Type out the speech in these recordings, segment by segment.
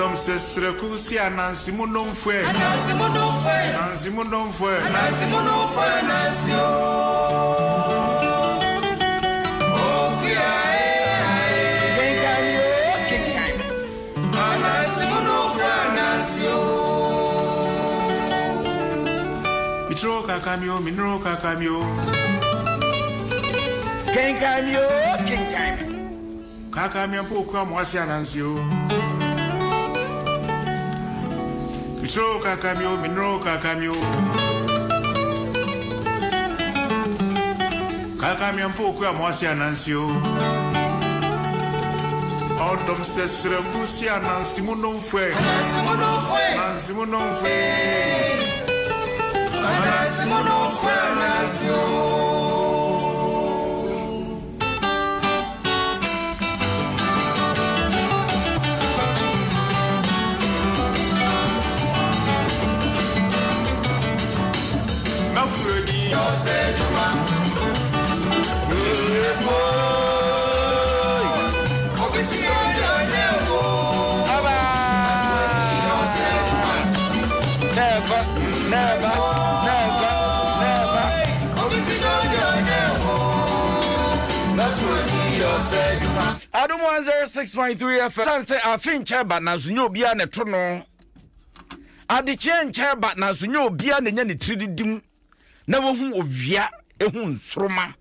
Ɔdɔm sɛ srɛku si ananse mu nomfoɛ. Ananse mu nomfoɛ. Ananse mu nomfoɛ. Ananse mu nomfoɛ ananse o. Okuya e ae. Kenkan mi o, kenkan mi. Ananse mu nomfoɛ ananse o. Mitro kaka mi o, minro kaka mi o. Kenkan mi o, kenkan mi. Kaka mi mpo okura mo ase ananse o. Mitro kaka mi o, minro kaka mi o. Kaka mi mpo okura mo ase ananse o. Ɔdɔm sɛ srɛku si ananse mu nomfoɛ. Ananse mu nomfoɛ. Ananse mu nomfoɛ. Ananse mu nomfoɛ ananse o. Mafurodi. Ɔsɛ dwuma. Obi si ɔde ɔnyɛ o. Aba. Ɔsɛ dwuma. Never, never, never, never. Obi si ɔde ɔnyɛ o. Mafurodi ɔsɛ dwuma. Adom 106.3 FM. San sɛ afe nkyɛn ba nanso nyɛ obiara na ɛto no. Adekyeɛ nkyɛn ba nanso nyɛ obiara na nya ne tiri didim na wahu owia ehu nsoroma.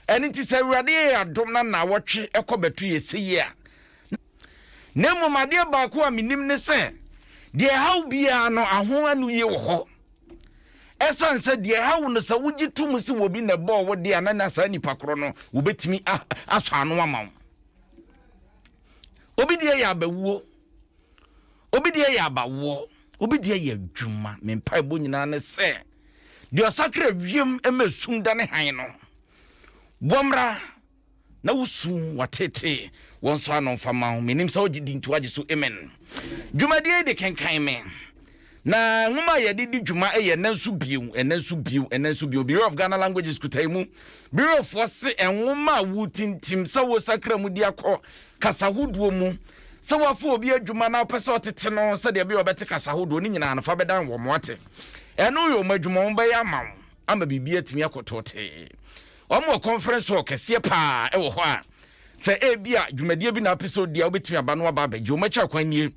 Ɛno nti sɛ Awurade yɛ adom na naawɔtwe ɛkɔ bɛto yɛ sɛ yie a. Na mmom adeɛ baako a menim ne sɛ deɛ ɛhaw biara no aho ano yie wɔ hɔ. Ɛsiane sɛ deɛ ɛhaw no sɛ wogye to mu sɛ wɔbi na ɛbɔɔ wo deɛ a na na saa nipa korɔ no wɔbɛtumi asɔ ano ama wo. Obi deɛ yɛ abawuo, obi deɛ yɛ abawoɔ, obi deɛ yɛ adwuma. Me mpaebɔ nyinaa ne sɛ deɛ ɔsakra wiem ma esum da ne hann no, wɔmmra na wosu wɔatete wɔn nso ano mfa ma wo. Menim sɛ wogye di nti wagye so amen. Dwumadie yi de kenkan me na nwoma a yɛde di dwuma yɛ ɛnɛ nso bio, ɛnɛ nso bio, ɛnɛ nso bio. Bureau of Ghana Languages kuta yi mu. Bureaufoɔ se nwoma a wotintim sɛ wosakra mu de akɔ kasa hodoɔ mu, sɛ wafa obi adwuma na wopɛ sɛ ɔtete no sɛdeɛ ɛbɛyɛ ɔbɛte kasa hodoɔ ne nyinaa no fa bɛdan wɔn ate. Ɛno yɛ wɔn adwuma, wɔn bɛyɛ ama wo ama biribi atumi akɔ tɔɔtee. Wɔn wɔ conference hall kɛseɛ paa ɛwɔ hɔ a sɛ ebi a dwumadie bi na apɛ sɛ odi a wobɛtumi aba no aba abɛgye wɔn akyi akwan nie.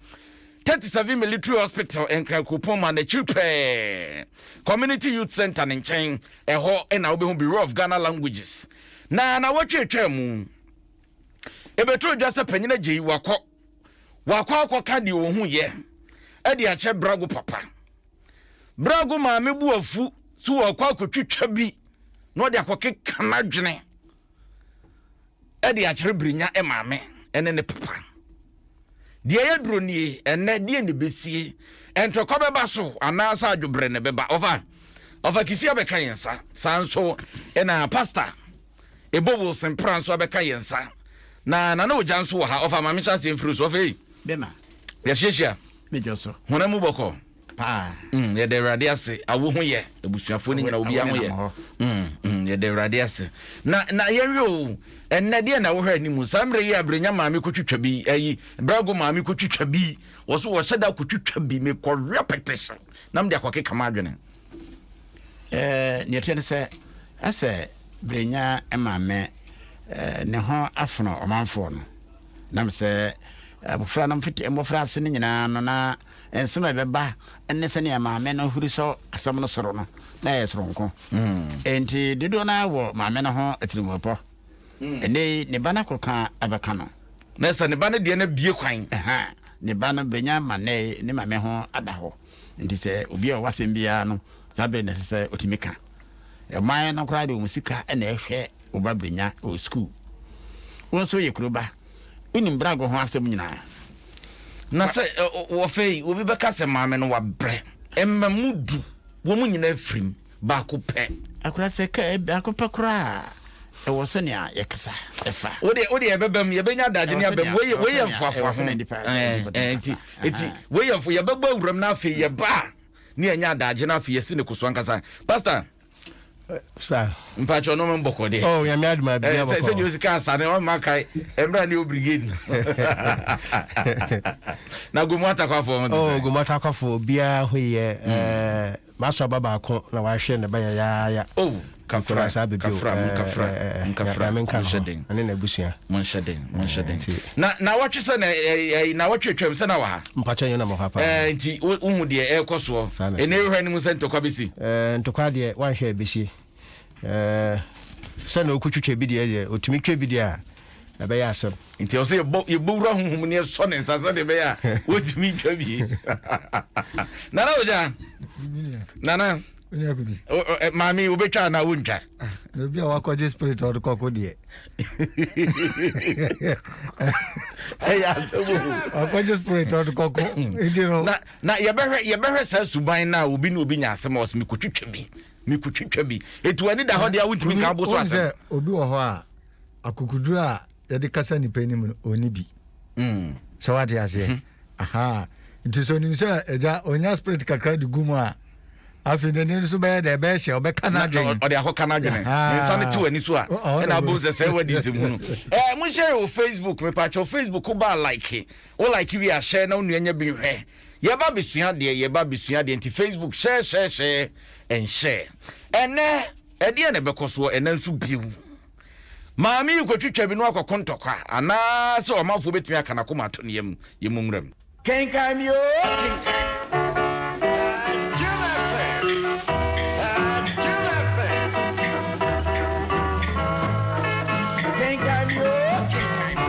37 Military Hospital Nkran kuropɔn mu a n'akyiri pɛɛ Community Youth Center ne nkyɛn ɛhɔ ɛna wobɛhu Bureau of Ghana Languages. Na na wɔtwe mu ɛbɛtɔ dwa sɛ panyin agye yi wakɔ wakɔ akɔka deɛ ɔhu yɛ ɛde akyɛ Brago papa. Brago maame bu afu so wɔkɔ akɔtwitwa bi na ɔde akɔkeka n'adwene ɛde akyerɛ Brenya maame ɛne ne papa. Deɛ ɛyɛ duro nie, ɛnɛ deɛ ne bɛsie, ntɔkwa bɛba so anaasɛ adwobrɛ ne bɛba. Ɔfa ɔfa kisi abɛka yɛn nsa, saa nso ɛna pastor Ebo Wilson Pra nso abɛka yɛn nsa, na Nana Ogya nso wɔ ha. Ɔfa maame hyɛ aseɛ mfiri so. Ɔfa yi Bɛma. yɛhyiahyia Mejɔ so. honam mu bɔkɔ. Paa. Yɛda Awurade ase. Awo ho yɛ abusuafoɔ no nyina obiara ho yɛ. Yɛda Awurade ase. Na na yɛnhwɛ o, ɛnnɛ deɛ na wohwɛ anim saa mmerɛ yi a Brenya maame kɔtwitwa bi, ayi Brago maame kɔtwitwa bi, wɔ so wɔhyɛ da kɔtwitwa bi, mekɔwea pɛtɛhye na mede akɔkeka m'adwene. Ɛɛ, nea ɛteɛ ne sɛ, ɛsɛ Brenya maame ne ho afono ɔmanfoɔ no. Nam sɛ abɔfra no mfiti mmɔfra ase no nyinaa no na nsɛm a ɛbɛba ne sɛnea maame no huri sɔ asɛm no soro no na ɛyɛ soronko. Enti dodoɔ no ara wɔ maame no ho atirimuɔpɔ. Ɛnnɛ yi ne ba no akɔka abɛka no. Na sɛ ne ba no deɛ no abue kwan. Ɛha, ne ba no bɛnya ma nnɛ yi ne maame ho ada hɔ. Nti sɛ obi a ɔwɔ asɛm biara no, saa bere na ɛsɛ sɛ ɔtumi ka. Ɔman no koraa de wɔn sika na ɛhwɛ wo ba bɛnya wɔ sukuu. Wo nso yɛ kuro ba, wonim bragɔ ho asɛm nyinaa. Na sɛ wɔfɛ yi, obi bɛka sɛ maame no wabrɛ, mma mu du, wɔn mu nyinaa firim, baako pɛ. Akora sɛ ka baako pɛ koraa ɛwɔ sɛnea yɛkasa ɛfa. Wode wode ɛbɛbam yɛbɛnya adagye ne abam wei wei yɛ mfoafoa ho nti nti wei yɛ mfo yɛbɛbɔ awuram na afei yɛba a ne yɛnya adagye na afei yɛsi ne koso ankasa. Pastor. Sa. Mpakyɛ ɔno mo bɔkɔ deɛ. Oh, nyame adum a biribiara bɔkɔ. Sɛ deɛ osi ka asa ne ɔma kae mmerɛ ne o brigade no. Na gomu atakwafoɔ ho te Oh, sɛ. gomu atakwafoɔ obiara ho yɛ. Ɛɛ, maso aba baako na wahwɛ ne ba yayaaya. Oh, kafra, Nkura saa bebio. kafra, mo kafra, Ɛɛ, mo kafra. Nyame nka Monhyɛ ne ho. den. Ɛne n'abusua. Monhyɛ den, monhyɛ den. Nti. Na na wɔtwe sɛ na ɛɛ na wɔtwe twam sɛ na wɔ ha. Mpakyɛ nyɛ na mo ha paa. Ɛɛ nti wohu deɛ ɛrekɔ soɔ. Saa na Ɛnɛ ehwɛ no mu sɛ ntɔkwa bɛsi. Ɛɛ ntɔkwa deɛ wanhwɛ ɛbɛsi. Ɛɛ sɛ na ɔkɔtwitwa bi deɛ deɛ ɔtumi twa bi deɛ a ɛbɛyɛ asɛm. Nti ɔsɛ yɛbɔ yɛbɔ wura honhom ne yɛsɔ ne nsa sɛdeɛ ɛbɛyɛ a wɔtumi twa bi. Nana ogya. Nana. Maame wobɛtwa anaa wontwa? Ah, na obi a wakɔgye spirit ɔde kɔko deɛ. Ɛyɛ asɛm o. Wakɔgye spirit ɔde kɔko. Nti no. Na na yɛbɛhwɛ yɛbɛhwɛ saa suban no a obi ne obi nya asɛm a ɔsɛ mekɔtwitwa bi mekɔtwitwa bi. Ɛti w'ani da hɔ deɛ a wontumi nka abo so asɛm. Sɛ obi wɔ hɔ a akokoduro a yɛde kasa nipa anim no ɔnni bi. Mm. Sɛ wate aseɛ. Mhm. Aha. Nti sɛ onim sɛ agya onya spirit kakra de gu mu a afei n'ani nso bɛyɛ dɛ ɛbɛyɛ hyɛ ɔbɛka n'adwene. Ɔde akɔka n'adwene. Ne nsa no te w'ani so a ɛna abom sɛ sɛ wadi nsɛm hunu. Ɛɛ mo nhyɛ wɔ Facebook mepakyɛw Facebook ba like wo like wie a hyɛ na wo nua nya bi nhwɛ. Yɛba besua adeɛ yɛba besua adeɛ nti Facebook share share share and share. Ɛnɛ ɛdeɛ na ɛbɛkɔ soɔ ɛnɛ nso bio. Maame yi kɔtwitwa bi na wakɔko ntɔkwa anaasɛ ɔmanfoɔ bɛtumi aka n'akoma ato ne yam yɛ mu nwuram. Kenkan mi oo kenkan mi. Jim FM. Jim FM. Kenkan mi oo kenkan mi.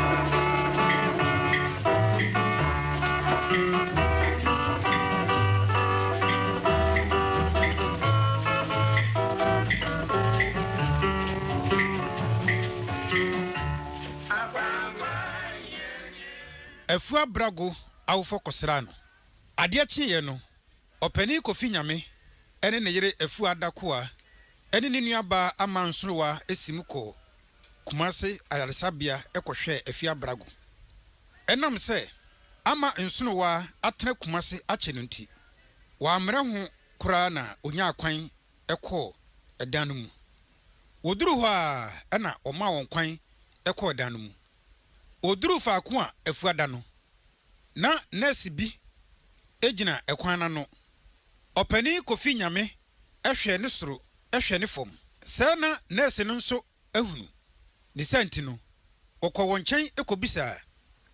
Afua Brago awofo kɔsraa no. Adeɛ kyeeɛ no, Ɔpanin Kofi Nyame ne ne yere Afua Adakoa ne ne nuabaa Ama Nsorowa siim kɔɔ Kumase ayaresabea kɔhwɛɛ Afua Brago. Ɛnam sɛ Ama Nsonowa atena Kumase akyɛ no nti, wammrɛ ho koraa na ɔnyaa kwan kɔɔ dan no mu. Wɔduruu hɔ ara na wɔmaa wɔn kwan kɔɔ dan no mu. Wɔduruu faako a Afua da no, na nɛɛse bi gyina kwan no ano. Ɔpanin Kofi Nyame hwɛɛ ne soro hwɛɛ ne fam. Sɛɛ na nɛɛse no nso ahunu. Ne saa nti no, wɔkɔɔ wɔn nkyɛn kɔbisaa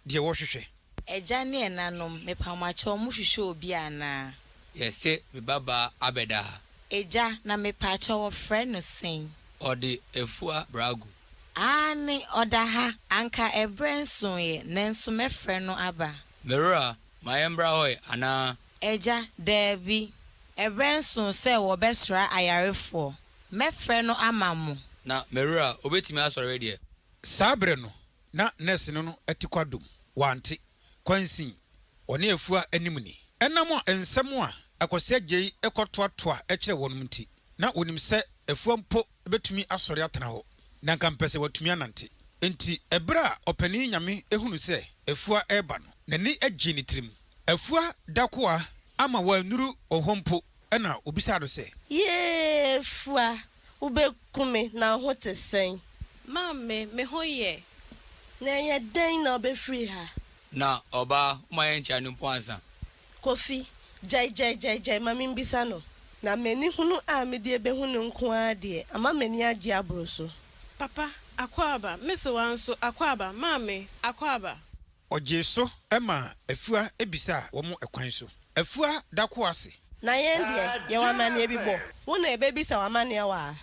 deɛ wɔrehwehwɛ. Agya ne ɛnanom, mepamoakyɛw mo hwehwɛ obi anaa? Yɛse me babaa abɛda ha. Agya, na mepaakyɛw wɔfrɛ no sɛn? Ɔde Afua Brago. Aane, ɔda ha. Anka ɛberɛ nsoeɛ, nanso mɛfrɛ no aba. Mewura, ma yɛmbra hɔ ɛ, anaa? Agya, daabi. Ɛberɛ nsoo sɛ wɔbɛsra ayarefoɔ. Mɛfrɛ no ama mo. Na mewura, obetumi asɔre deɛ? Saa berɛ no, na nɛɛseni no te kwadwom. Wante. Kwansin, ɔne Afua anim ni. Ɛnam a nsɛm a Akwasi Agyei kɔtoatoa kyerɛɛ wɔnom nti, na wɔnim sɛ Afua mpo bɛtumi asɔre atena hɔ, na anka mpɛ sɛ watumi anante. Enti ɛberɛ a Ɔpanin Nyame hunuu sɛ Afua reba no, n'ani gyee ne tirim. Afua Dakoa ama wannuru wɔn hɔ mpo na ɔbisaa no sɛ. Yee Afua, wobɛku me, na wo ho te sɛn? Maame, me ho yɛ. Na ɛyɛ dɛn na wobɛfiri ha? Na ɔbaa, woma yɛnkyea no mpo ansa. Kofi, Gyae, gyae, gyae, gyae, ma membisa no. Na m'anihunu a mede abɛhu no nko ara deɛ, ama m'ani agye aboro so. Papa, Akwaaba, me sewaa nso, Akwaaba, Maame, Akwaaba. Ɔgyee so maa Afua bisaa wɔn kwan so. Afua da ko ase. Na yɛn deɛ, yɛwɔ amanneɛ bi bɔ. Wo na yɛbɛbisa wo amanneɛ wɔ ha.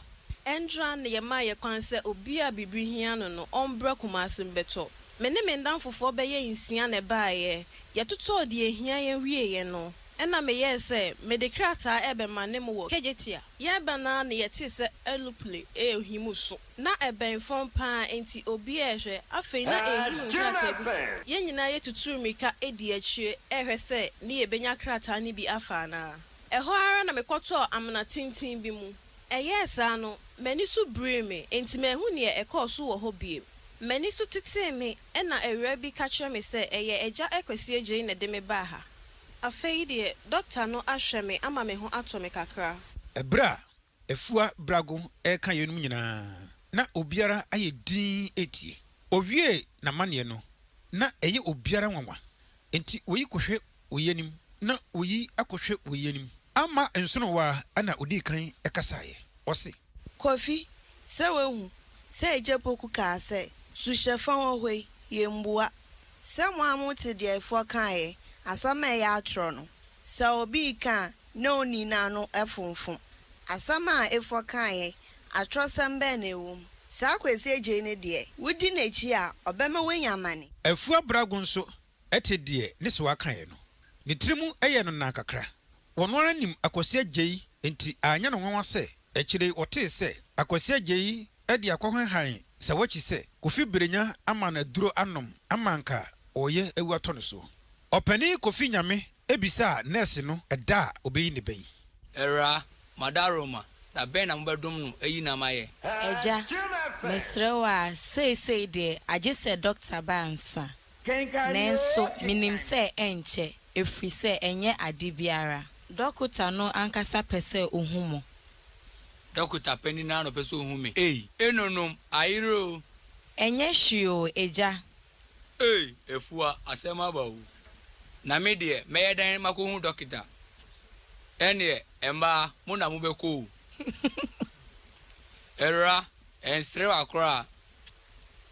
Ɛndra na yɛmaa yɛ kwan sɛ obi a biribi hia no no ɔmbrɛ Kumase mbɛtɔ. Me ne me ndamfofoɔ bɛyɛ nsia na ɛbaeɛ. Yɛtotɔɔ deɛ ɛhia yɛn wieeɛ no, ɛna meyɛɛ sɛ mede krataa ɛrebɛmane mo wɔ Kejetia. Yɛreba no ara na yɛtee sɛ aluple rehim so. Ná ɛbɛn fam paa enti obiara rehwɛ. Afei na ɛrehim nkrataa gu fam. Yɛn nyinaa yɛtutuu mmirika dii akyire rehwɛ sɛ ne yɛbɛnya krataa no bi afa anaa. Ɛhɔ ara na mekɔtɔɔ amena tenten bi mu. Ɛyɛɛ saa no, m'ani so birii me, enti manhu nea ɛkɔɔ so wɔ hɔ bio. M'ani so tetee me na awuraa bi ka kyerɛ me sɛ ɛyɛ Agya Akwasi Agyei na ɛde me baa ha. Afei deɛ dɔkta no ahwɛ me ama me ho atɔ me kakra. Ɛberɛ a. Afua Brago reka yeinom nyinaa, na obiara ayɛ dinn retie. Ɔwiee n'amanneɛ no, na ɛyɛ obiara nwanwa. Enti oyi kɔhwɛ oyi anim, na oyi akɔhwɛ oyi anim. Ama Nsonowa na ɔdii kan kasaeɛ. Ɔse. Kofi, sɛ woahu sɛ Agya Poku kaa sɛ, Suhyɛfa wɔ hɔ yi, yɛmmua. Sɛ mo ara mote deɛ Afuɔ kaeɛ, asɛm a ɛyɛ atorɔ no, sɛ obi reka a, na onii no ano fomfom. Asɛm a Afuɔ kaeɛ, atorɔsɛm bɛn na ɛwɔ mu? Saa Kwasi Agyei no deɛ, wodi n'akyi a, ɔbɛma woanya amane. Afua Brago nso te deɛ ne sewa kaeɛ no, ne tirim yɛɛ no naa kakra. Ɔno ara nim Akwasi Agyei nti anyɛ no nwanwa sɛ akyire yi ɔtee sɛ Akwasi Agyei de akɔhenhan Sawakyi sɛ Kofi Berenya ama no aduro anom ama anka ɔreyɛ awu atɔ no soɔ. Ɔpanin Kofi Nyame bisaa nɛɛse no ɛda a ɔbɛyi ne ba yi. Awuraa, Madaroma, da bɛn na mobɛdom no ayi no ama yɛ? Agya, mesrɛ wo ara, seesei deɛ agye sɛ dɔkta ba ansa. Nanso menim sɛ ɛnkyɛ, ɛfiri sɛ ɛnyɛ ade biara. Dɔkota no ankasa pɛ sɛ ɔhu mo. Dɔkota panin no ara na ɔpɛ sɛ ɔhu me. Ei, enonom, ayere o. Ɛnyɛ hwee o, agya. Ei, Afua, asɛm aba o. Na me deɛ, mɛyɛ dɛn makɔhu dɔkota? Ɛnneɛ, mmaa, mo na mobɛkɔ o. Awura, ɛnserewa koraa.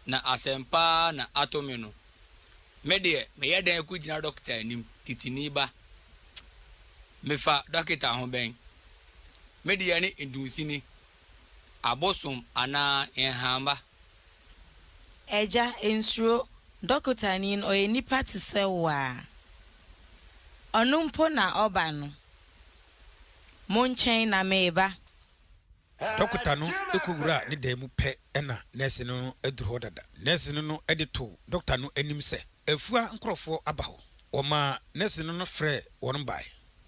Na asɛm pa ara na ato me no. Me deɛ, meyɛ dɛn kɔgyina dɔkota anim, titini ba? Mefa dɔkota ho bɛn? Me deɛ ne ndunsini, abosom anaa nhahamma. Agya, nsuro, dɔkotani no, ɔyɛ nipa te sɛ wo ara. Ɔno mpo na ɔba no. Montwɛn na mereba. Dɔkota no kɔwuraa ne dan mu pɛ na nɛɛse no aduru hɔ dada. Nɛɛse no de too dɔkota no anim sɛ Afua nkurɔfoɔ aba hɔ. Wɔmaa nɛɛse no frɛɛ wɔn bae.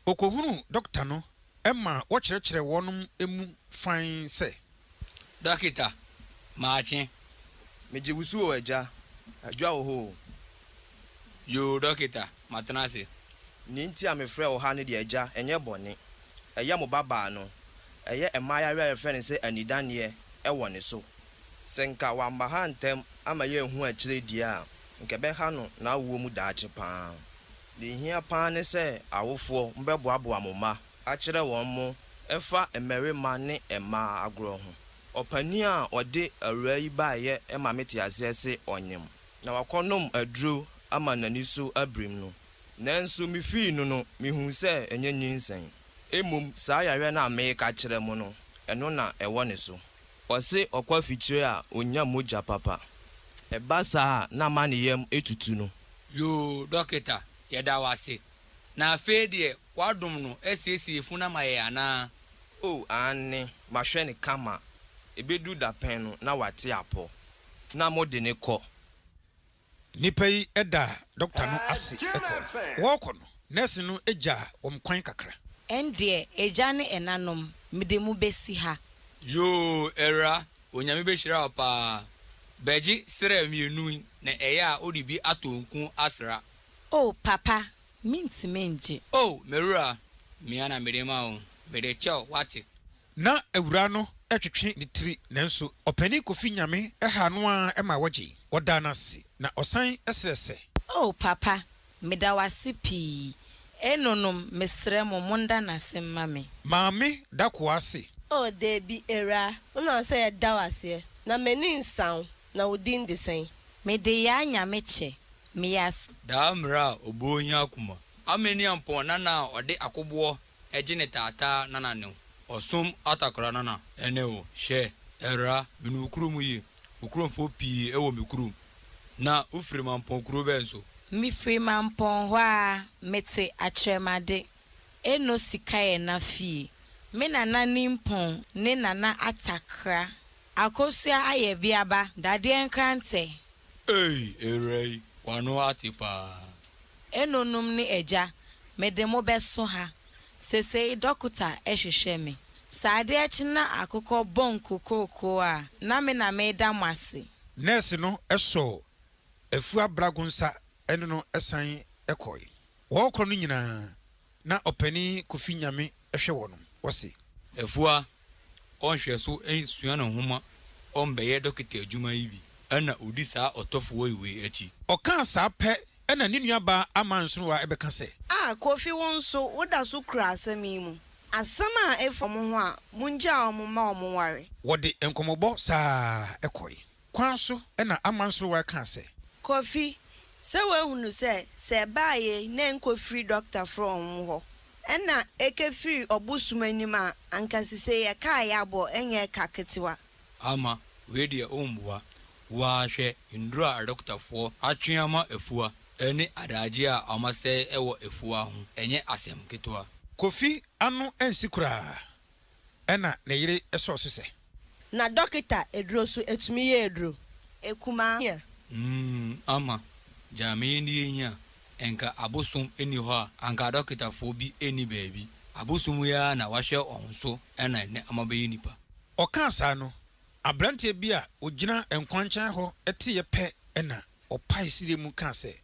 Ɔkɔhunuu dɔkota no ma wɔkyerɛkyerɛɛ wɔn mu fann sɛ. Dɔkita, maakye. Megye wo so o agya, adwa wɔ hɔ o. Yoo dɔkita, matena ase. Nea nti a mefrɛɛ wo ha no deɛ agya, ɛnyɛ bɔne. Ɛyɛ mo babaa no. Ɛyɛ mmaa yareɛ a yɛfrɛ no sɛ anidaneɛ wɔ ne so. Sɛ nka wamma ha ntɛm ama yɛanhu akyire deɛ a, nka ɛbɛha no n'awoɔ mu daakye pa ara. Deɛ ɛhia pa ara ne sɛ awofoɔ mobɛboaboa mo mma akyerɛ wɔn mo ɛfa mmarima ne mmaa agorɔ ho. Ɔpanin a ɔde awuraa yi baeɛ ma mete aseɛ se ɔnyem, na wakɔnom aduro ama n'ani so abirim no. Nanso mifii no no, mihuu sɛ ɛnyɛ nyinsɛn. Mmom saa yareɛ no a mereka akyerɛ mo no, ɛno na ɛwɔ ne so. Ɔse ɔkɔ afikyire a, ɔnnya mogya papa. Ɛba saa a, na ama ne yam atutu no. Yoo dɔketa, yɛda wo ase. Na afei deɛ woadom no asiesie yefunu ama yɛn anaa? Oh aane, mahwɛ no kama. Ɛbɛduru dapɛn no na wate apɔ. Na mode no kɔ. Nnipa yi daa dɔkta no ase kɔe. Wɔrekɔ no, nɛɛse no gyaa wɔn kwan kakra. Ɛndeɛ, agya ne ɛnanom, mede mo bɛsi ha. Yoo Awura, Onyame bɛhyira wo paa. Bɛgye serɛ mienu yi na ɛyɛ a wode bi atɔ nku asra. Oh papa, mentumi ngye. Oh m'awura, me ara na mede ma wo, mede kyɛ wo, woate. Ná awuraa no retwetwe ne tiri nanso Ɔpanin Kofi Nyame haa no ara ma wɔgyee. Ɔdaa no ase na ɔsan srɛɛ sɛ. Oh papa, meda wo ase pii. Enonom, mesrɛ mo, monda no ase mma me. Maame Dakoa se. Oh dabi, awuraa, wo na ɔsɛ yɛda wo aseɛ. Na m'ani nsa wo, na wo din de sɛn? Mede Yaa Nyame kyɛ, meyɛ as. Daa mmerɛ a ɔbɔɔ hia akoma. Amaniampɔn nana a ɔde akoboɔ Ɛgye ne taataa nana ne wo. Ɔsom atakora nana ne wo. Hwɛ, Awuraa, menim wo kurom yie. Wo kuromfoɔ pii wɔ me kurom. Na wofiri Mampɔn kuro bɛn so? Mefiri Mampɔn hɔ ara. Mete Akyerɛmade, Eno Sikaɛna fie. Me nana Nimpɔn ne Nana Atakra. Akosua Ayɛbeaba, Dadeɛ Nkrantɛ. Ei, Awuraa yi, w'ano ate paa. Enonom ne agya, mede mo bɛso ha. Sesei dɔkota hwehwɛ me. Sɛ adeɛ kye na akokɔ bɔn kokrokoo a, na me na meda mo ase. Nɛɛse no sɔɔ Afua Brago nsa ne no san kɔe. Wɔrekɔ no nyinaa, na Ɔpanin Kofi Nyame hwɛ wɔn. Ɔse. Afua, Ɔnhwɛ so nsua ne nwoma ɔmbɛyɛ dɔketa adwuma yi bi ɛna odi saa ɔtɔfoɔ wei akyi. Ɔkaa saa pɛ na ne nuabaa Ama Nsonowa bɛka sɛ. Ah Kofi wo nso wo da so kura asɛm yi mu? Asɛm a efa wɔn ho a, mongyaa wɔn mma wɔn nware. Wɔde nkɔmmɔbɔ saa ara kɔe. Kwan so na Ama Nsonowa kaa sɛ. Kofi, sɛ woahunu sɛ, sɛ ɛbaa yei na ɛnkɔfiri dɔktafoɔ wɔn hɔ, ɛna ɛkɛfiri ɔbosom anim a, anka sisei ɛka a yɛabɔ nyɛ ɛka ketewa. Ama, wei deɛ womboa. Wo ara hwɛ nnuro a adɔkotafoɔ atwe ama afua ne adaagyeɛ a wɔasɛe wɔ afua ho, ɛnyɛ asɛm ketewa. Kofi ano ansi koraa ɛna ne yere sɔɔ so sɛ. Na dɔketa aduro nso ɛtumi yɛ aduro? Akumaa. Mm, Ama, gyaa me yɛndi yɛn yi a, nka abosom nni hɔ a, anka adɔkotafoɔ bi nni baabi. Abosom yi ara na wɔahwɛ wɔn so na ɛnnɛ wɔabɛyɛ nnipa. Ɔkaa saa no, aberanteɛ bi a ɔgyina nkwankyɛn hɔ teeɛ pɛ na ɔpaee sereɛ mu kaa sɛ.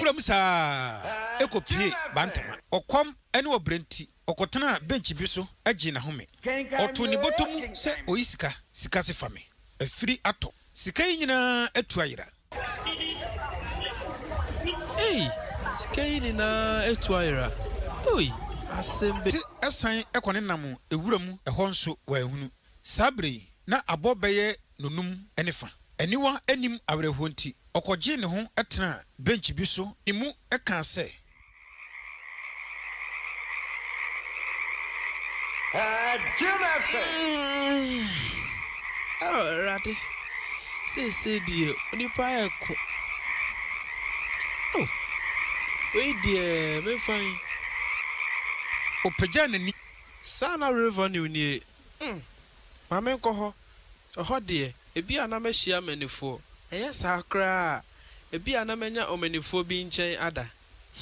Wuram saa ara kɔpuee Bantama. Ɔkɔm ne ɔbrɛ nti, ɔkɔtenaa bɛnkyi bi so gyee n'ahome. Ɔtoo ne bɔtɔ mu sɛ ɔyi sika, sika se fa me. Afiri atɔ. Sika yi nyinaa atu ayera. Ei, sika yi nyinaa atu ayera. Oi, asɛm bɛ. Te san kɔ ne nam wura mu ɛhɔ nso wanhunu. Saa bere yi, na abɔ bɛyɛ nnɔnum ne fa. Aniwa nnim awerɛhoɔ nti, ɔkɔgyee ne ho tenaa benkyi bi so ne mu kaa sɛ. Ao Awurade, seesei deɛ onipa reko. Ao, wei deɛ memfa nyi. Ɔpagyaa n'ani. Saa na revenue nie, mm, ma menkɔ hɔ, ɛhɔ deɛ, ebia na mɛhyia manifoɔ, ɛyɛ saa koraa a, ebia na manya ɔmanifoɔ bi nkyɛn ada.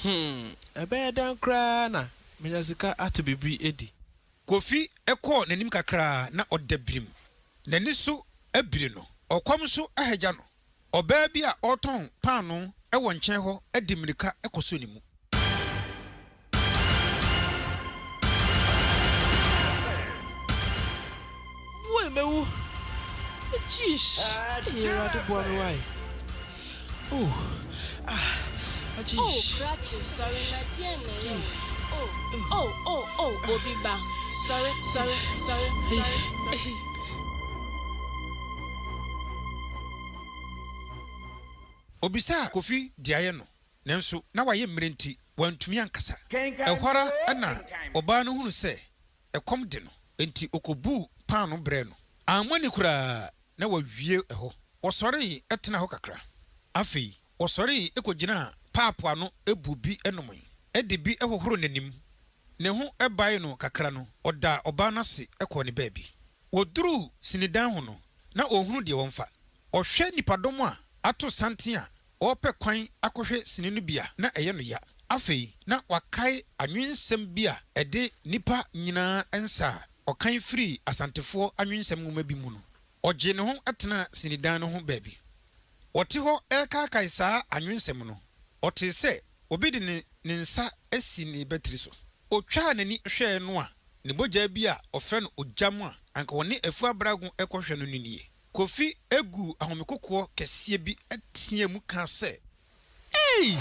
Hmm, ɛbɛyɛ dɛn koraa na menya sika atɔ biribi adi? Kofi kɔɔ n'anim kakra na ɔda birim. N'ani so abiri no. Ɔkɔm nso ahagya no. Ɔbaa bi a ɔretɔn paanoo wɔ nkyɛn hɔ de mmirika kɔsɔ ne mu. Woi mɛwu Ajiish Ei Awurade boa me wai Oh ah Oh Ajiish krakye sɔre na deɛn na ɛyɛ wo oh oh oh oh obi ba sɔre sɔre sɔre sɔre sɔre. Obisaa Kofi deɛ ayɛ no. Nanso na wayɛ mmerɛ nti, wantumi ankasa. Ɛhɔ ara na ɔbaa no hunuu sɛ ɛkɔm de no, enti ɔkɔbuu paanoo brɛɛ no. Ammɔ ani koraa na wawie hɔ. Wɔsɔree tenaa hɔ kakra. Afei ɔsɔree kɔgyinaa paapo ano buu bi nomee, de bi hohoroo n'anim. Ne ho baee no kakra no, ɔdaa ɔbaa no ase kɔɔ ne baabi. Wɔduruu sinidan ho no, na ɔnhunu deɛ wɔmfa. Ɔhwɛ nnipadɔm a ato santen a Ɔrepɛ kwan akɔhwɛ sini no bi a, na ɛyɛ no ya. Afei, na wakae anwensɛm bi a ɛde nnipa nyinaa nsa a ɔkan firii Asantefoɔ anwensɛm nwoma bi mu no. Ɔgyee ne ho tenaa sinidan no ho baabi. Ɔte hɔ rekaakae saa anwensɛm no, ɔtee sɛ obi de ne ne nsa asi ne batiri so. Ɔtwaa n'ani hwɛɛ no a, ne bɔgyaa bi a ɔfrɛ no Ogyam a anka ɔne Afua Abrago rekɔhwɛ no no nie. Kofi guu ahomekokoɔ kɛseɛ bi teaa mu kaa sɛ. Ei!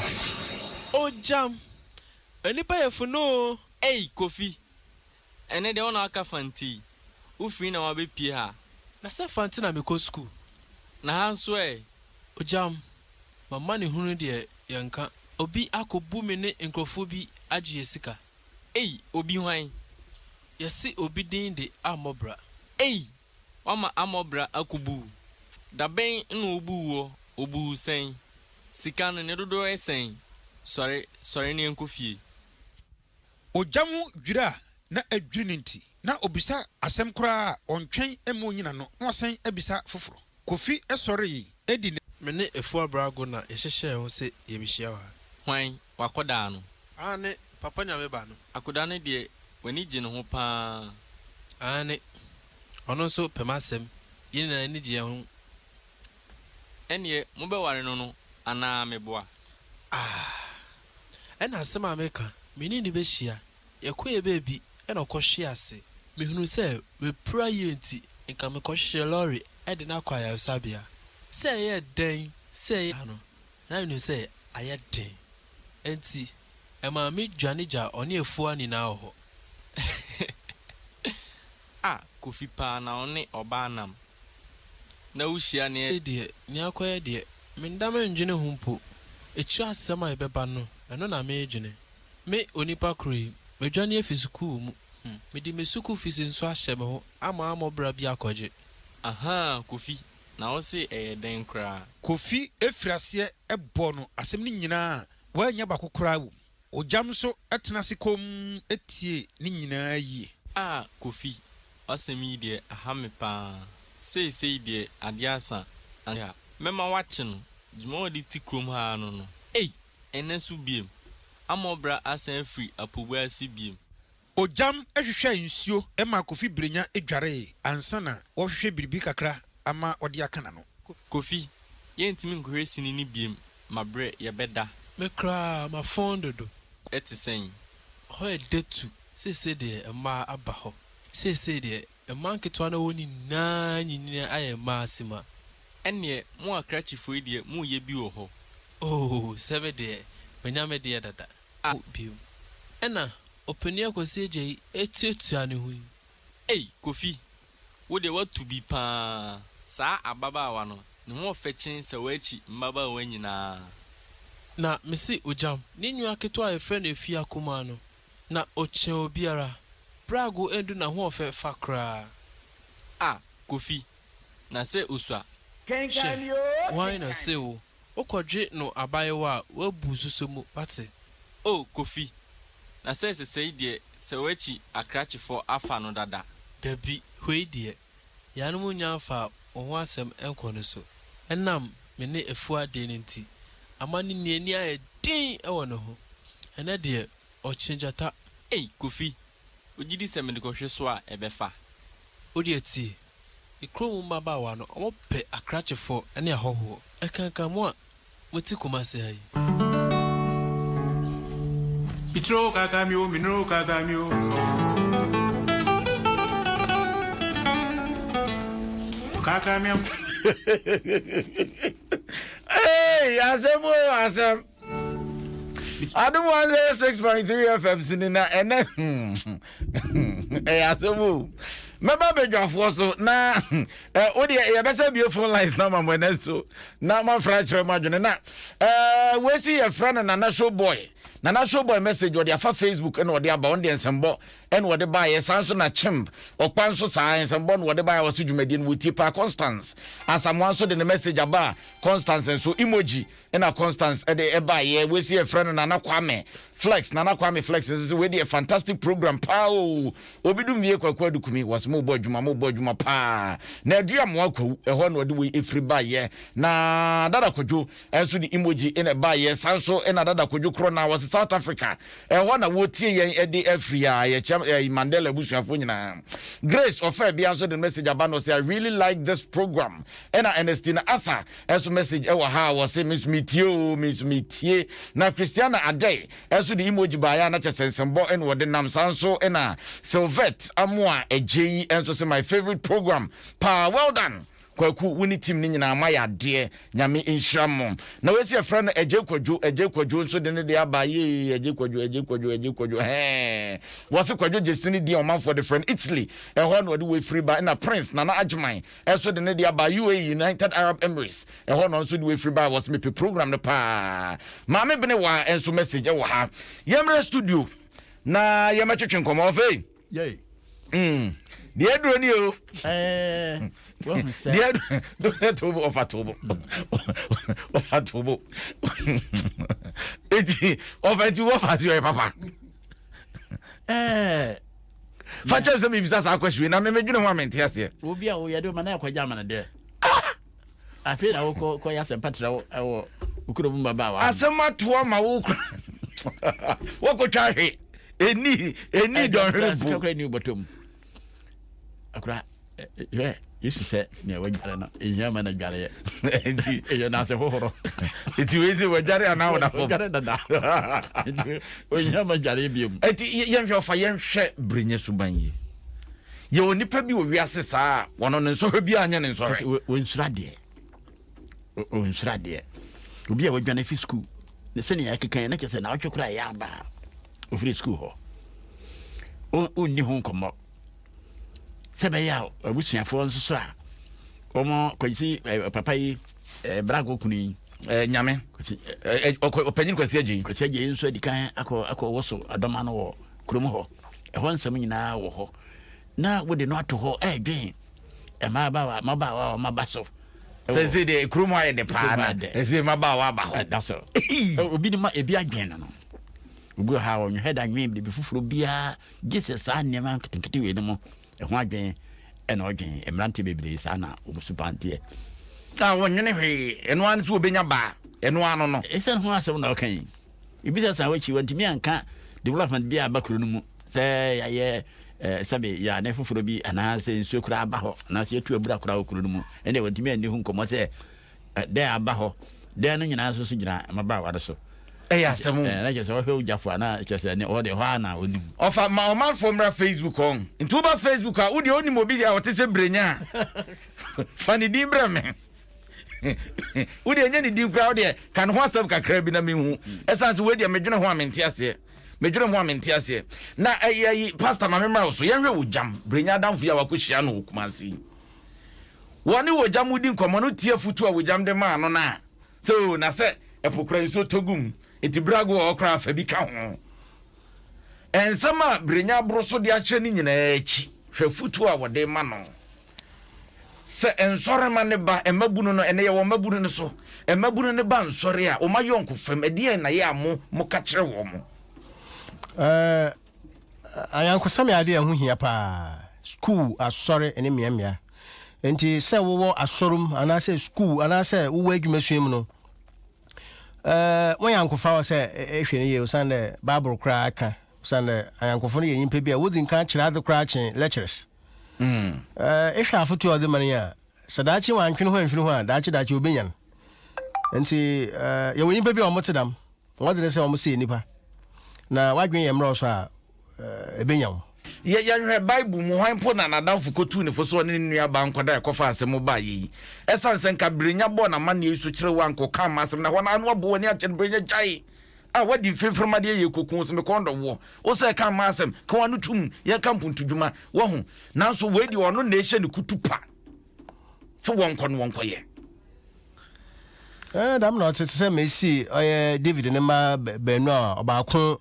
Ogyam! Onipa yɛ funu oo! Ei Kofi! Ɛnnɛ deɛ wo na woaka Fante yi, wo firi na woabɛpue ha? Na sɛ Fante na mekɔ sukuu. Na ha nso ɛ? Ogyam! M'amanehunu deɛ yɛnka. Obi akɔbu me ne nkurɔfoɔ bi agye yɛ sika. Ei! Obi hwan? Yɛse obi din de ammɔ bra. Ei! Wama ammɔ bra akobu wo. Da bɛn na obuu woɔ? Obuu wo sɛn? Sika no, ne dodoɔ yɛ sɛn? Sɔre, sɔre na yɛnkɔ fie. Ogya ho dwiri a na adwiri no nti, na obisa asɛm koraa a ɔntwɛn mma onyina no na wasan abisa foforo. Kofi sɔree di ne. Me ne Afua Brago na yɛhyehyɛɛ ho sɛ yɛbɛhyia wɔ ha. Hwan? W'akɔdaa no? Aane, Papa Nyame ba no. Akoda no deɛ, w'ani gye ne ho paa. Aane, ɔno nso pɛ m'asɛm. Yɛn nyinaa ani gye yɛn ho. Ɛnneɛ mobɛware no no anaa meboa? Ah! Ɛna asɛm a meka, me ne no bɛhyia. Yɛkɔeɛ baabi na ɔkɔhwee ase. Mehunuu sɛ wapira yie nti, nka mekɔhwehwɛɛ lɔre de no akɔ ayaresabea. Sɛ ɛyɛɛ dɛn sɛ ɛyɛɛ no, na menim sɛ ayɛ den. Enti, ɛmaa me dwane gyaa ɔne Afua nyinaa wɔ hɔ. Ah Kofi paa na wo ne ɔbaa nam na wo hyia ne. Deɛ, nea akɔyɛ deɛ, menda mendwene ho mpo. Akyire asɛm a ɛbɛba no, ɛno na meredwene. Me, onipa koro yi, madwane afi sukuu mu. Mede me sukuu fees nso ahyɛ me ho ama ammɔ bra bi akɔgye. Ahaa Kofi, na wo se ɛyɛ dɛn koraa? Kofi firi aseɛ bɔɔ no asɛm no nyinaa a wannya baako koraa wom. Ogyam nso tena ase komm tie ne nyinaa yie. Ah Kofi, w'asɛm yi deɛ aha me paa. Seesei deɛ adeɛ asa, anka mɛma woakye no, dwuma a ɔde te kurom ha ara no no. Ei! Ɛnnɛ nso biem, Amɔbra asan afiri Apobu ase biem. Ogyam hwehwɛɛ nsuo maa Kofi Brenya dwaree ansa na wɔrehwehwɛ biribi kakra ama ɔde aka n'ano. Kofi, yɛntumi nkɔhwɛ sini no biem, mabrɛ, yɛbɛda. Me koraa mafɔn dodo. Ɛte sɛn? Hɔ yɛ dɛ tu. Seesei deɛ mmaa aba hɔ. Seesei deɛ mmaa nketewa no a ɛwɔ hɔ nyinaa anyinyin ayɛ mmaa sima. Ɛnneɛ mo akrakyefoɔ yi deɛ moreyɛ bi wɔ hɔ. Oh, sɛ me deɛ, manya me deɛ dada. A bio. Ɛna ɔpanin Akwasi Adjei atuatua ne ho yi. Ei Kofi, wo deɛ woatu bi paa. Saa ababaawa no, ne ho ɔfɛ kyen sɛ w'akyi mmabaawa nyinaa. Na mese ogyam. Ne nua ketewa a yɛfrɛ no Afia kumaa no, na ɔkyɛn obiara. Brago andu n'ahoɔfɛ fa koraa. Ah Kofi, na sɛ osua. Hwɛ, hwan na ɔse wo Wokɔdwe no abayewa a, woabu suso mu, woate? Oh Kofi, na sɛ sesei deɛ sɛ w'akyi akrakyefɔ afa no dada. Dabi, wei deɛ, yaanom nnya mfaa wo ho asɛm nkɔ no so. Ɛnam me ne Afua deɛ no nti, ama ne nua ani ayɛ den wɔ ne ho. Ɛnnɛ deɛ, ɔkye gyata. Ei Kofi, wogye di sɛ mede kɔhwe so a ɛbɛfa? Wo deɛ tie, Kurom mmabaawa no, wɔpɛ akrakyefoɔ ne ahɔhoɔ. Ɛkanka mo a mote Kumasi ha yi. Mitro kakamio, minro kakamio. Kakamio. Hey, asɛm o asɛm. Adum 106.3 FM sini na ɛnɛ ɛyɛ asɛm o. Mɛba badwafoɔ so na wo deɛ yɛbɛsɛ bie phone lines na ma mo ɛnɛ so na moafra akyerɛ mo adwene na wɔasi yɛfrɛ no Nana Show Boy. Nana Show Boy message ɔde afa Facebook ɛna ɔde aba ɔno deɛ nsɛmbɔ ɛna ɔde baeɛ saa nso na Chimp ɔkpa nso saa nsɛmbɔ na ɔde baeɛ ɔse dwumadie no wɔtie paa Constance Asamoah nso de ne message aba Constance nso emoji Ɛna Constance ɛde ɛbaeɛ wei si yɛfrɛ no Nana Kwame Flex Nana Kwame Flex nso sɛ wei deɛ fantastic program paa o obi dum wie Kwaku Adukumi wɔsɛ mo bɔ adwuma mo bɔ adwuma paa na adua mmoa kwawu ɛhɔ na ɔde wei efiri baeɛ na Dada Kwadwo ɛnso de emoji ɛna ɛbaeɛ san so ɛna Dada Kwadwo korɔ na wɔsɛ South Africa ɛhɔ na wɔtie yɛn ɛde afiri a yɛkyɛ ɛɛ Mandela abusuafoɔ nyinaa Grace ɔfɛ bia nso de message aba na ɔsɛ I really like this program ɛna Ernestina Arthur Ɛso message ɛwɔ ha a wɔse me nso metie oo me nso metie na Christiana Adei ɛso de emoji baeɛ a na kyɛ sɛ nsɛmbɔ ɛna wɔde nam saa nso ɛna Sylvette Amoah Adjei ɛnso se my favorite program paa well done Kwaku wo ne team no nyinaa moayɛ adeɛ Nyame nhyira mo na wɔsi ɛfrɛ no Adjei Kwadwo Adjei Kwadwo nso de ne deɛ aba yee Adjei Kwadwo Adjei Kwadwo Adjei Kwadwo hɛɛ wɔse Kwadwo Gyesini din a ɔmanfoɔ de frɛ no Italy ɛhɔ na ɔde wɔ efiri ba ɛna Prince Nana Agyeman Ɛso de ne de aba UAE, United Arab Emirates, ɛhɔ na ɔnso de wafiri ba wɔsɛ mepɛ program no paa. Maame bene wa ɛnso message ɛwɔ ha. Yɛmmerɛ studio na yɛmɛtwetwe nkɔmɔ ɔfei. Yay. Deɛ aduro ni o. Ɛɛ wahu sɛ. Deɛ aduro tobo ɔfa tobo ɔfa tobo. Eti ɔfa ti wɔfa si ɔyɛ papa. Ɛɛ. Fa kyɛm sɛ mebisa saa question na memedwene ho a mente aseɛ. Obi a woyɛ de ma na akɔgya ama no deɛ. Afei na wokɔ kɔyɛ asɛmpa trɛ wɔ wo kurom mmabaawa. Asɛm ato ama wo kura. Wɔkɔtwa hwe. Ɛni ɛni dɔnhwere po. Kakra ni bɔtɔ mu. Akora hwɛ. Yesu sɛ nea wadware no ehia ma no adwareɛ. Nti ɛyɛ n'ase hohoro. Nti wei sɛ wadware anaa ɔda fam? Wadware dada. Nti ohia ma dwareɛ biom. Nti yɛnhwɛ ɔfa yɛnhwɛ berenya suban yi. Yɛwɔ nipa bi wɔ wiase saa a wɔno ne nsɔhwɛ biara nyɛ ne nsɔhwɛ. Wɔnsuro adeɛ. Wɔnsuro adeɛ. Obi a wadwane fi sukuu ne sɛnea ɛkeka yi na kyerɛ sɛ naawɔtwe koraa ɛyɛ aba a ofiri sukuu hɔ. Wonni ho nkɔmmɔ. Sɛ ɛbɛyɛ a abusuafoɔ nso so a wɔn kwasi papa yi brago kunu yi. Nyame ɔpanyin Kwasi Agyei. Kwasi Agyei nso adi kan akɔ akɔ woso adɔma no wɔ kurom hɔ. Ɛhɔ nsɛm nyinaa wɔ hɔ. Na wode no ato hɔ ɛredwen mmabaawa mmabaawa a wɔaba so. Sɛ sɛ deɛ kurom hɔ ayɛ dɛ paa na ɛsɛ mmabaawa aba hɔ. Ɛda so. Obi de ma ebi adwen no no. Obi wɔ ha a ɔnhwɛ da nwen biribi foforɔ biara gye sɛ saa nneɛma nketenkete wei no mu ɛho adwen ɛna ɔdwen. Mmeranteɛ bebree saa na wɔn suban teɛ. A wɔnwene hwee, ɛno ara ne sɛ wɔbɛnya baa, ɛno ara no no. Ɛsiane ho asɛm na ɔka yi. Ebisa san w'akyi, wantumi anka development bi a aba kuro no mu sɛ yɛayɛ sɛbe yɛane foforɔ bi anaasɛ nsuo koraa aba hɔ anaasɛ yɛatu abura koraa wɔ kuro no mu. Ɛnna wantumi anni ho nkɔmmɔ sɛ dɛn aba hɔ. Dɛn no nyinaa nso so gyina mmabaawa no so. Ɛyɛ asɛm o. Na kyerɛ sɛ wɔhwɛ wo gyafo a na kyerɛ sɛ ɔwɔ deɛ hɔ a na ɔnim. Ɔfa ma ɔmanfoɔ mmra Facebook hɔ. Nti woba Facebook a, wo deɛ wonim obi a ɔte sɛ Brenya a, fa ne din brɛ me. Wo deɛ nyɛ ne din koraa, wo deɛ ka ne ho asɛm kakra bi na menhu. Ɛsiane sɛ wei deɛ medwene ho a mente aseɛ. Medwene ho a mente aseɛ. Na ɛyɛ ayi, Pastor ma memmra wo so. Yɛnhwɛ wo gyam, Brenya adamfo yi a wakɔhyia no wɔ Kumasi yi. Wɔne Ogyam redi nkɔmmɔ no tie afotu a Ogyam de maa no no a, sɛ o, na sɛ ɛpo kora nsuo tɔ gu mu, enti bere ago wɔ hɔ koraa fa bi ka ho. Nsɛm a Brenya aboro so de akyerɛ no nyinaa akyi, hwɛ afotu a wɔde ma no. Sɛ nsɔrema no ba mmabunu no, ɛnɛ yɛwɔ mmabunu no so, mmabunu no ba nsɔre a, wɔn ayɔnko fam, ɛdeɛn na yɛ a mo moka kyerɛ wɔn? Ɛɛ, Ayɔnkosɛm yɛ ade a ɛho hia paa. Sukuu, asɔre, ne mmeammea. Enti sɛ wowɔ asɔre mu anaasɛ sukuu anaasɛ wowɔ adwumasua mu no, ɛɛ wɔn ayɔnkofa wɔ sɛ ehwɛ no yie osiandɛ Bible koraa ka osiandɛ ayɔnkofo no yɛ nyimpa bi a wodzi nkan kyerɛ adze koraa kyen lecturers. Mm. Ɛɛ ehwɛ afotu a ɔdze ma no yi a, sɛ daakye wɔantwe no ho amfiri ho a, daakye daakye obenyan. Nti ɛɛ yɛwɔ nyimpa bi a wɔte dɛm. Wɔn de ne sɛ wɔsɛe nnipa, na w'adwene yɛ mmerɛw so a, ebenya wo. Yɛ yɛnhwɛ Bible mu, hwan mpo na n'adamfo kotuu ne fo sɛ ɔne ne nuabaa nkɔda a ɛkɔfaa asɛm baeɛ yi? Ɛsiane sɛ nka Brenya bɔɔ n'amanneɛ yi so kyerɛ wo a, anka ɔkaa m'asɛm, na ɛhɔ no ara na wabɔ w'ani akyɛ no. Brenya, gyae a woadi mfimfini adeɛ yɛ kɔku wo, sɛ me kɔn dɔ woɔ. Wo sɛ ka m'asɛm, ka w'ano tom, yɛnka mpontodwuma. Wahu? Nanso wei deɛ ɔno na ɛhyɛ ne kutupa sɛ wɔnkɔ no wɔnkɔyɛ. Eh, dɛm na ɔtse, tse sɛ mesi ɔyɛ David ne mba beenu a ɔbaako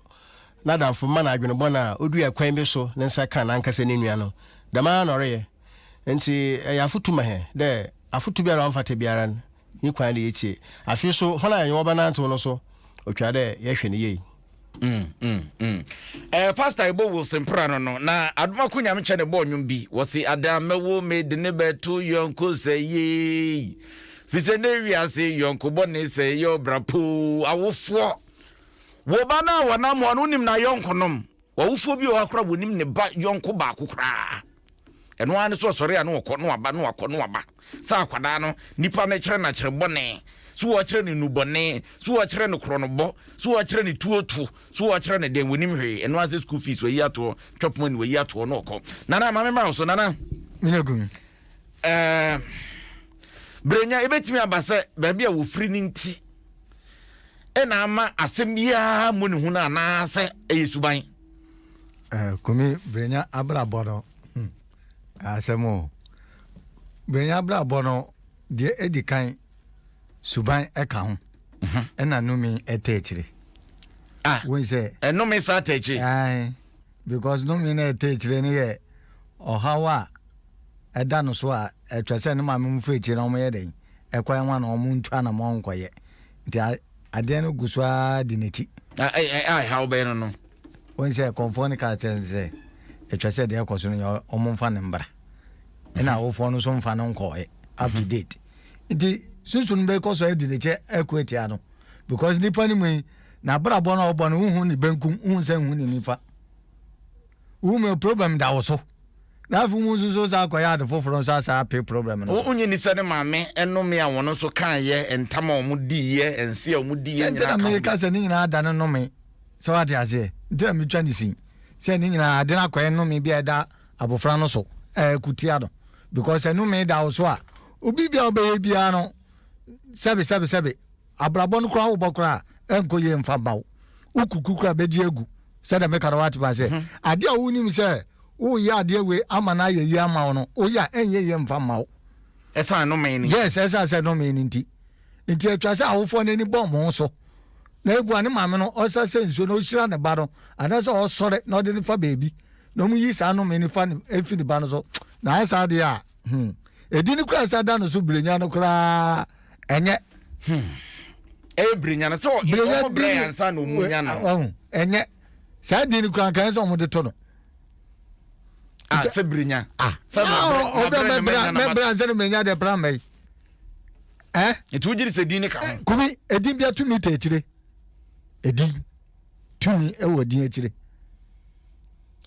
n'adamfo ma no adwen bɔn a oduaa kwan bi so ne nsa kã nankasa no nua no. Dɛm ara na ɔreyɛ. Ntsi ɛyɛ afotu ma hɛn dɛ afotu biara a ɔmmfata biara no, nye kwan dɛ yetsie. Afei so, hɔn a yɛnye hɔn bɛnantsew no so, otwar dɛ yɛhwɛ no yie. Mm, mm, mm. Eh, Pastor Ebo Wilson pra no no na Adomako Nyamekyɛ ne bɔɔ nnwom bi wɔse ada mɛwo me de ne bɛto yɔnko sɛ yei fi sɛ ne wiase yɔnko bɔne sɛ yɛ ɔbra poo awofoɔ wo ba no a wɔnam hɔ no wonim na yɔnko nom wɔwofoɔ bi wɔ hɔ akora wɔnim ne ba yɔnko baako koraa Ɛno ara ne sɛ ɔsɔre a na ɔkɔ na waba na wakɔ na waba. Sɛ akwadaa no, nipa no kyerɛ no akyerɛ bɔne, so wɔkyerɛ no nnubɔne, so wɔkyerɛ no korɔnobɔ, so wɔkyerɛ no tuoto, so wɔkyerɛ no dɛn, wɔnim hwee. Ɛno ara sɛ school fees wɔayi atoɔ, chop money wɔayi atoɔ na ɔkɔ. Nana, ma memmra wo so, Nana. Mene gu mi. Ɛɛ, Brenya, ebetumi aba sɛ baabi a wɔfiri no nti ɛna ama asɛm biara mmɔ ne hu no anaasɛ ɛyɛ suban. Eh, Kumi, Brenya abrabɔ no, hmm, asɛm o. Brenya abrabɔ no, deɛ edi kan, suban ɛka ho, mhm. ɛna numi ɛtɛ akyire. Ah, wɔn sɛ. Ɛnumi saa tɛ akyire. Ayi, because numi na ɛtɛ akyire no yɛ ɔhaw a ɛda no so a ɛtwa sɛ ne maame mu fo akyire na wɔn yɛ dɛn ɛkwan ho na wɔn ntu anamɔ nkɔyɛ nti adeɛ no gu so ara di n'akyi. A ɛhaw bɛn no no? Wohu sɛ kɔmfoɔ no kaa kyerɛ no sɛ ɛtwa sɛ deɛ ɛkɔ so no nyɛ ɔmo mfa no mbra. Ɛna awofoɔ no nso mfa no nkɔɔɛ up to date. Nti susu no bɛkɔ so adi n'akyi ɛko atia no because nipa no mu yi n'abrabɔ no a ɔbɔ no wohu ne benkum wohu sɛ nhu ne nifa. Wohu mu problem da wo so. Na afei mu nso so saa akɔyɛ ade foforɔ nso asa ape problem no. Wonye ni sɛ ne maame nnome a wɔn nso kaeɛ, ntam a wɔn diiɛ, nse a wɔn diiɛ nyinaa ka ho. Sɛ nti na meka sɛ ne nyinaa da ne nnome, sɛ wate aseɛ, nti na metwa ne sin sɛ ne nyinaa ade no akɔyɛ nnome bi a ɛda abɔfra no so ɛko tia no, because sɛ nnome da wo so a, obi bia wobɛyɛ biara no sɛbe sɛbe sɛbe abrabɔ no koraa wobɔ koraa ɛnkɔ yie mfa mma wo, wo kuku koraa bɛdi agu. Sɛdeɛ meka no woate ma sɛ mhm. adeɛ a wonim sɛ woyɛ adeɛ wei ama no ayɛ yie ama wo no woyɛ a ɛnyɛ yie mfa mma wo. Ɛsan nnome no. Yes, ɛsan sɛ nnome no nti. Nti atwa sɛ awofoɔ no ani bɔ wɔn so na ebua ne maame no ɔsa sɛ nsuo na ɔhyira ne ba no anaasɛ ɔsɔre na ɔde no fa baabi na wɔn yi saa nnome no fa ne efi ne ba no so na ayɛ saa deɛ a hmm edi no koraa sɛ da no so birenya no koraa ɛnyɛ. Hmm. Ɛyɛ birenya no sɛ ɔmo brɛ yɛn ansa na ɔmo nya no. Ɛnyɛ saa di no koraa nka ɛsɛ ɔmo de to no. Ah, sɛ birenya. Ah, sɛ mɛbrɛ mɛbrɛ mɛbrɛ ansa na mɛnya deɛ pra mɛyi. Eh? Nti wogye di sɛ din ne ka ho? Kumi, edin bia tumi ta akyire. Edin tumi ɛwɔ din akyire.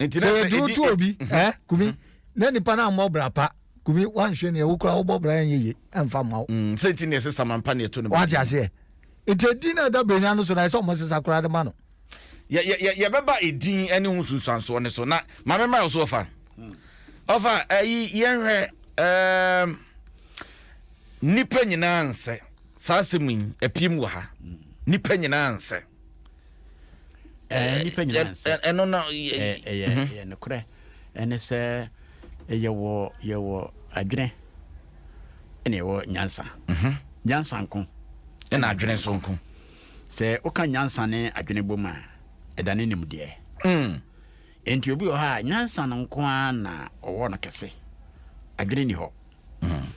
Nti sɛ yɛde to obi, mhm. eh, kumi, mhm. na nipa no ammɔ bra pa, kumi wanhwɛ ne ɛwo koraa wobɔ bra ɛnyɛ ye ɛmfa mma wo. Mm, sɛ nti ne ɛsɛ samampa ne ɛto no. Wate aseɛ. Nti edin na ɛda brenya no so na ɛsɛ ɔmo sesa koraa de ma no. Yɛbɛba edin ne ho sunsuansoɔ ne so na maame mma so ɔfa. Ɔfa ɛyi yɛnhwɛ ɛɛm nipa nyinaa nsɛ saa asɛm yi apiem wɔ ha nipa nyinaa nsɛ. Ɛɛ nipa nyinaa nsɛ. Ɛno na ɛyɛ ɛyɛ nokorɛ ɛne sɛ yɛwɔ yɛwɔ adwene ɛna yɛwɔ nyansa. Nyansa nko. Ɛna adwene nso nko. Sɛ woka nyansa ne adwene bom a, ɛdane nimdeɛ. Enti obi wɔ hɔ a, nyansa no nko ara na ɔwɔ no kɛse, adwene nni hɔ.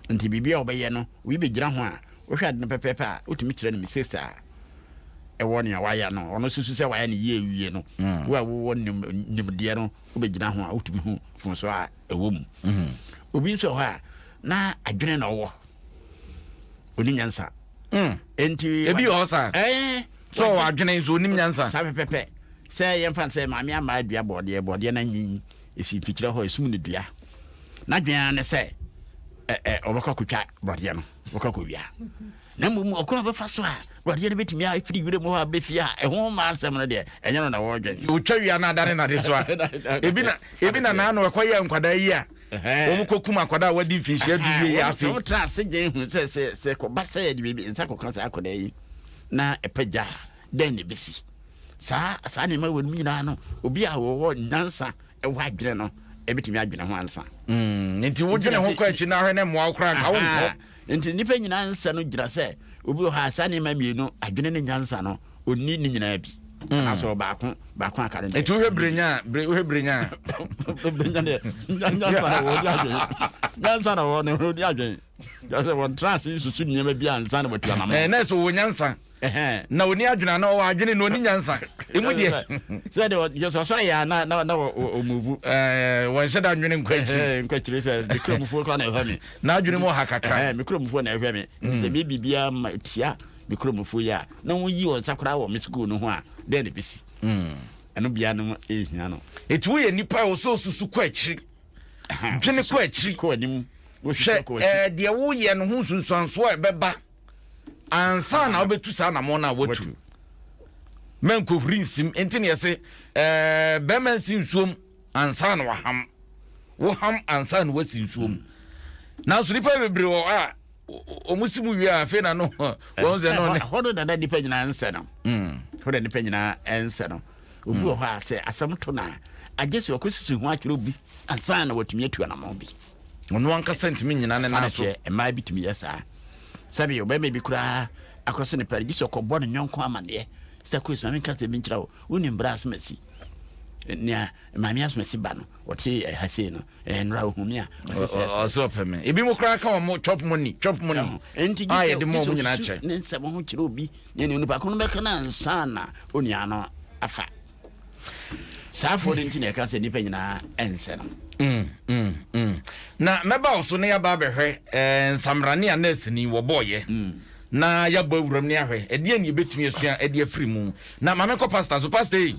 Enti biribi a ɔbɛyɛ no, obi bɛgyina ho a, wohwɛ ade no pɛpɛɛpɛ a, wotumi kyerɛ no mistakes a ɛwɔ nea wayɛ no. Ɔno susu sɛ wayɛ no yie awie no, wo a wowɔ nimdeɛ no, wobɛgyina ho a, wotumi hu mfomsoɔ a ɛwɔ mu. Obi nso wɔ hɔ a, na adwene na ɔwɔ. Ɔni nyansa. Mm. Enti ebi wɔ hɔ saa. Ɛɛ. Sɛ ɔwɔ adwene nso onim nyansa. Saa pɛpɛpɛ. Sɛ yɛmfa no sɛ maame ama adua bɔɔdeɛ, bɔɔdeɛ no anyin, esi mfikyire hɔ, esum no dua. N'adwene ara ne sɛ ɛ ɛ ɔbɛkɔ akɔtwa bɔɔdeɛ no, ɔbɛkɔ akɔwia. Na mmom ɔkwan a ɔbɛfa so a bɔɔdeɛ no bɛtumi afiri wura mu hɔ abɛ fie a ɛho mma asɛm no deɛ, ɛnyɛ no na wɔredwen. Ɔtwa wia no adane n'adesoa. Ebi na ebi na n'ano ɛkɔyɛ nkwadaa yi a. Wɔn kɔ kum akwadaa a wadi mfinhyia du wie yɛ afei. Sɛ wotra ase dwen ho sɛ sɛ sɛ kɔba sɛ yɛde biribi nsa kɔka saa akwadaa yi na ɛpɛ gya a, dɛn na ebesi? Saa saa nneɛma wɔ mu nyinaa no, obi a wɔwɔ nyansa ɛwɔ adwene no ebetumi adwene ho ansa. Mm, nti wodwene ho kɔ akyi na ahwɛ na mmoa wo koraa nka wonkɔ. Nti nnipa nyinaa nsa no gyina sɛ obi wɔ hɔ a saa nneɛma mmienu, adwene ne nyansa no, ɔnni ne nyinaa bi. Mm. Anaasɛ ɔbaako baako aka no. Nti wohwɛ birenya a, wohwɛ birenya a. Birenya deɛ nyansa na wɔde adwene. Nyansa na wɔn wɔde adwene. Kyerɛ sɛ wɔn tra ase nsusu nneɛma bi ansa na wɔatu anamɔ. Ɛɛ nɛɛsɛ ɔwɔ nyansa. Na ɔni adwene ana ɔwɔ adwene na ɔni nyansa. Emu deɛ. Sɛ deɛ ɔsɛ ɔsɔre yɛ a na na na ɔmuvu. Ɛɛ wɔnhyɛ da nwene nkɔ akyiri. Nkɔ akyiri sɛ me kurom koraa na ɛhwɛ me. N'adwene mu ɔha kakra. Me kuromfoɔ na ɛhwɛ me. Nti sɛ me biribiara ma tia me kuromfoɔ yi a, na wɔyi wɔn nsa koraa wɔ me sukuu no ho a, dɛn na ɛbɛsi? Ɛno bia no ɛhia no. Eti woyɛ nipa a ɔsɛ osusu kɔ akyiri. Dwene kɔ akyiri. Kɔ anim. Hwɛ ɛɛ deɛ woyɛ no ho nsunsuansoɔ a ɛbɛba ansa na wobɛtu saa anamɔn no a woatu. Mɛnkɔhuri nsim. Nti na yɛse ɛɛ bɛrima nsi nsuom. ansa na waham. Woham ansa na wasi nsuo mu. Nanso nipa bebree wɔ hɔ a wɔn si mu wie a afei na no wɔn sɛ no ne. Hɔ no dada nipa nyinaa nsɛ no. Hmm. Hɔ na nipa nyinaa nsɛ no. Obi wɔ hɔ a sɛ asɛm to no a agye sɛ ɔkɔsusu ho akyerɛ obi ansa na watumi atu anamɔn bi. Ɔno ankasa ntumi nyina ne nan so. Mmaa bi tumi yɛ saa. Sɛbi ɔbɛrima bi koraa akɔso ne pɛrɛ gye sɛ ɔkɔbɔ ne yɔnko amaneɛ sɛ kɔ esua menka sɛ bi nkyerɛ wo wonim berɛ a asomasi nea maame asomasi ba no ɔte ɛha sei no ɛnora ohu me a ɔsɛ ɔpɛ me ebi mu koraa ka wɔn chop money chop money nti a yɛde mu wɔn nyinaa kyɛ ne nsɛm ho kyerɛ obi ne ne nipa ko no bɛka no ansa na onua no afa saa afoɔ no nti na ɛka sɛ nnipa nyinaa ɛnsɛ no mm, mm, mm. na mɛba wo so na yɛaba abɛhwɛ eh, nsamrane a nɛɛseni wɔbɔɔyɛ mm. na yɛabɔ awuram ne ahwɛ ɛdeɛ ne yɛbɛtumi asua ɛde afiri mu na ma menkɔ pastor so pastor yi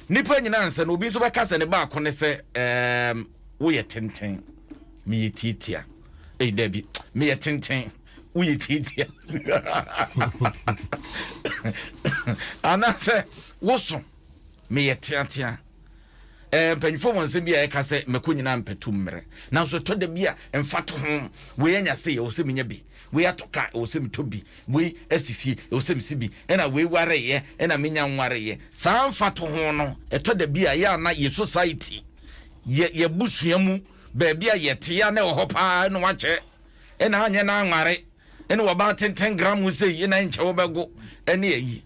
nipa nyinaa nsɛ no obi nso bɛka sɛ ne baako ne sɛ um, Woyɛ tenten, meyɛ tiatia. Ei, dabi, meyɛ tenten, woyɛ tiatia. Anaasɛ woso, meyɛ teatea. Eh, mpanyinfoɔ wɔ nsɛm bi a ɛka sɛ mako nyinaa mpɛtu mmerɛ. Nanso ɛtɔ da bi a mfa to ho. Wei anya sei, ɛwɔ sɛ menya bi. Wei atɔ ka, ɛwɔ sɛ metɔ bi. Wei asi fie, ɛwɔ sɛ mesi bi. Ɛna wei wareeɛ, ɛna menya nwareeɛ. Saa mfa to ho no, ɛtɔ da bi a ɛyɛ a na yɛ society, yɛ yɛabusua mu, baabi a yɛte a na ɛwɔ hɔ paa ɛna wakyɛ, ɛna anyɛ na anware, ɛna wɔbaa tenten gram sei, ɛna ɛnkyɛ wobɛgo, ɛne ayi.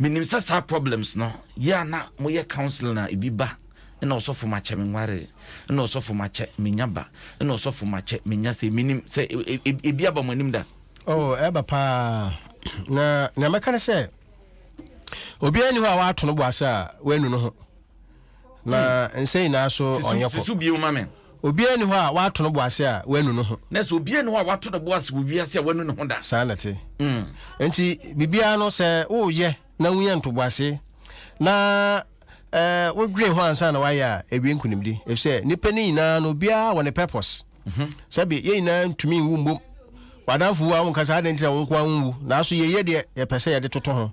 Menim sɛ saa problems no yɛ a na moyɛ counseling a ebi ba ɛna ɔsɔfo makyɛ me nwaree ɛna ɔsɔfo makyɛ menya ba ɛna ɔsɔfo makyɛ menya sei menim sɛ ebi aba mo anim da. Oh ɛba paa na nea mɛka ne sɛ obiara ni hɔ a wato no bo ase a wanu no ho na hmm. nsɛ nyinaa so ɔnyɛ kɔ. Sisu bio ma me. Obiara ni hɔ a wato no bo ase a wanu no ho. Na sɛ obiara ni hɔ a wato ne bo ase wɔ wiase a wanu ne ho da. Saa na ɛte. Mm. Nti biribiara no sɛ woyɛ na wonya ntoboase na eh, wodwen ho ansa na wayɛ a ɛwie nkonimdi efisɛ nnipa no nyinaa no obiara wɔ ne purpose. Mhm. Sɛbi yɛn nyinaa ntumi nwu mmom. W'adamfo wu a wonka sɛ adɛn nti na wo nko ara wonwu nanso yɛyɛ deɛ yɛpɛ sɛ yɛde toto ho.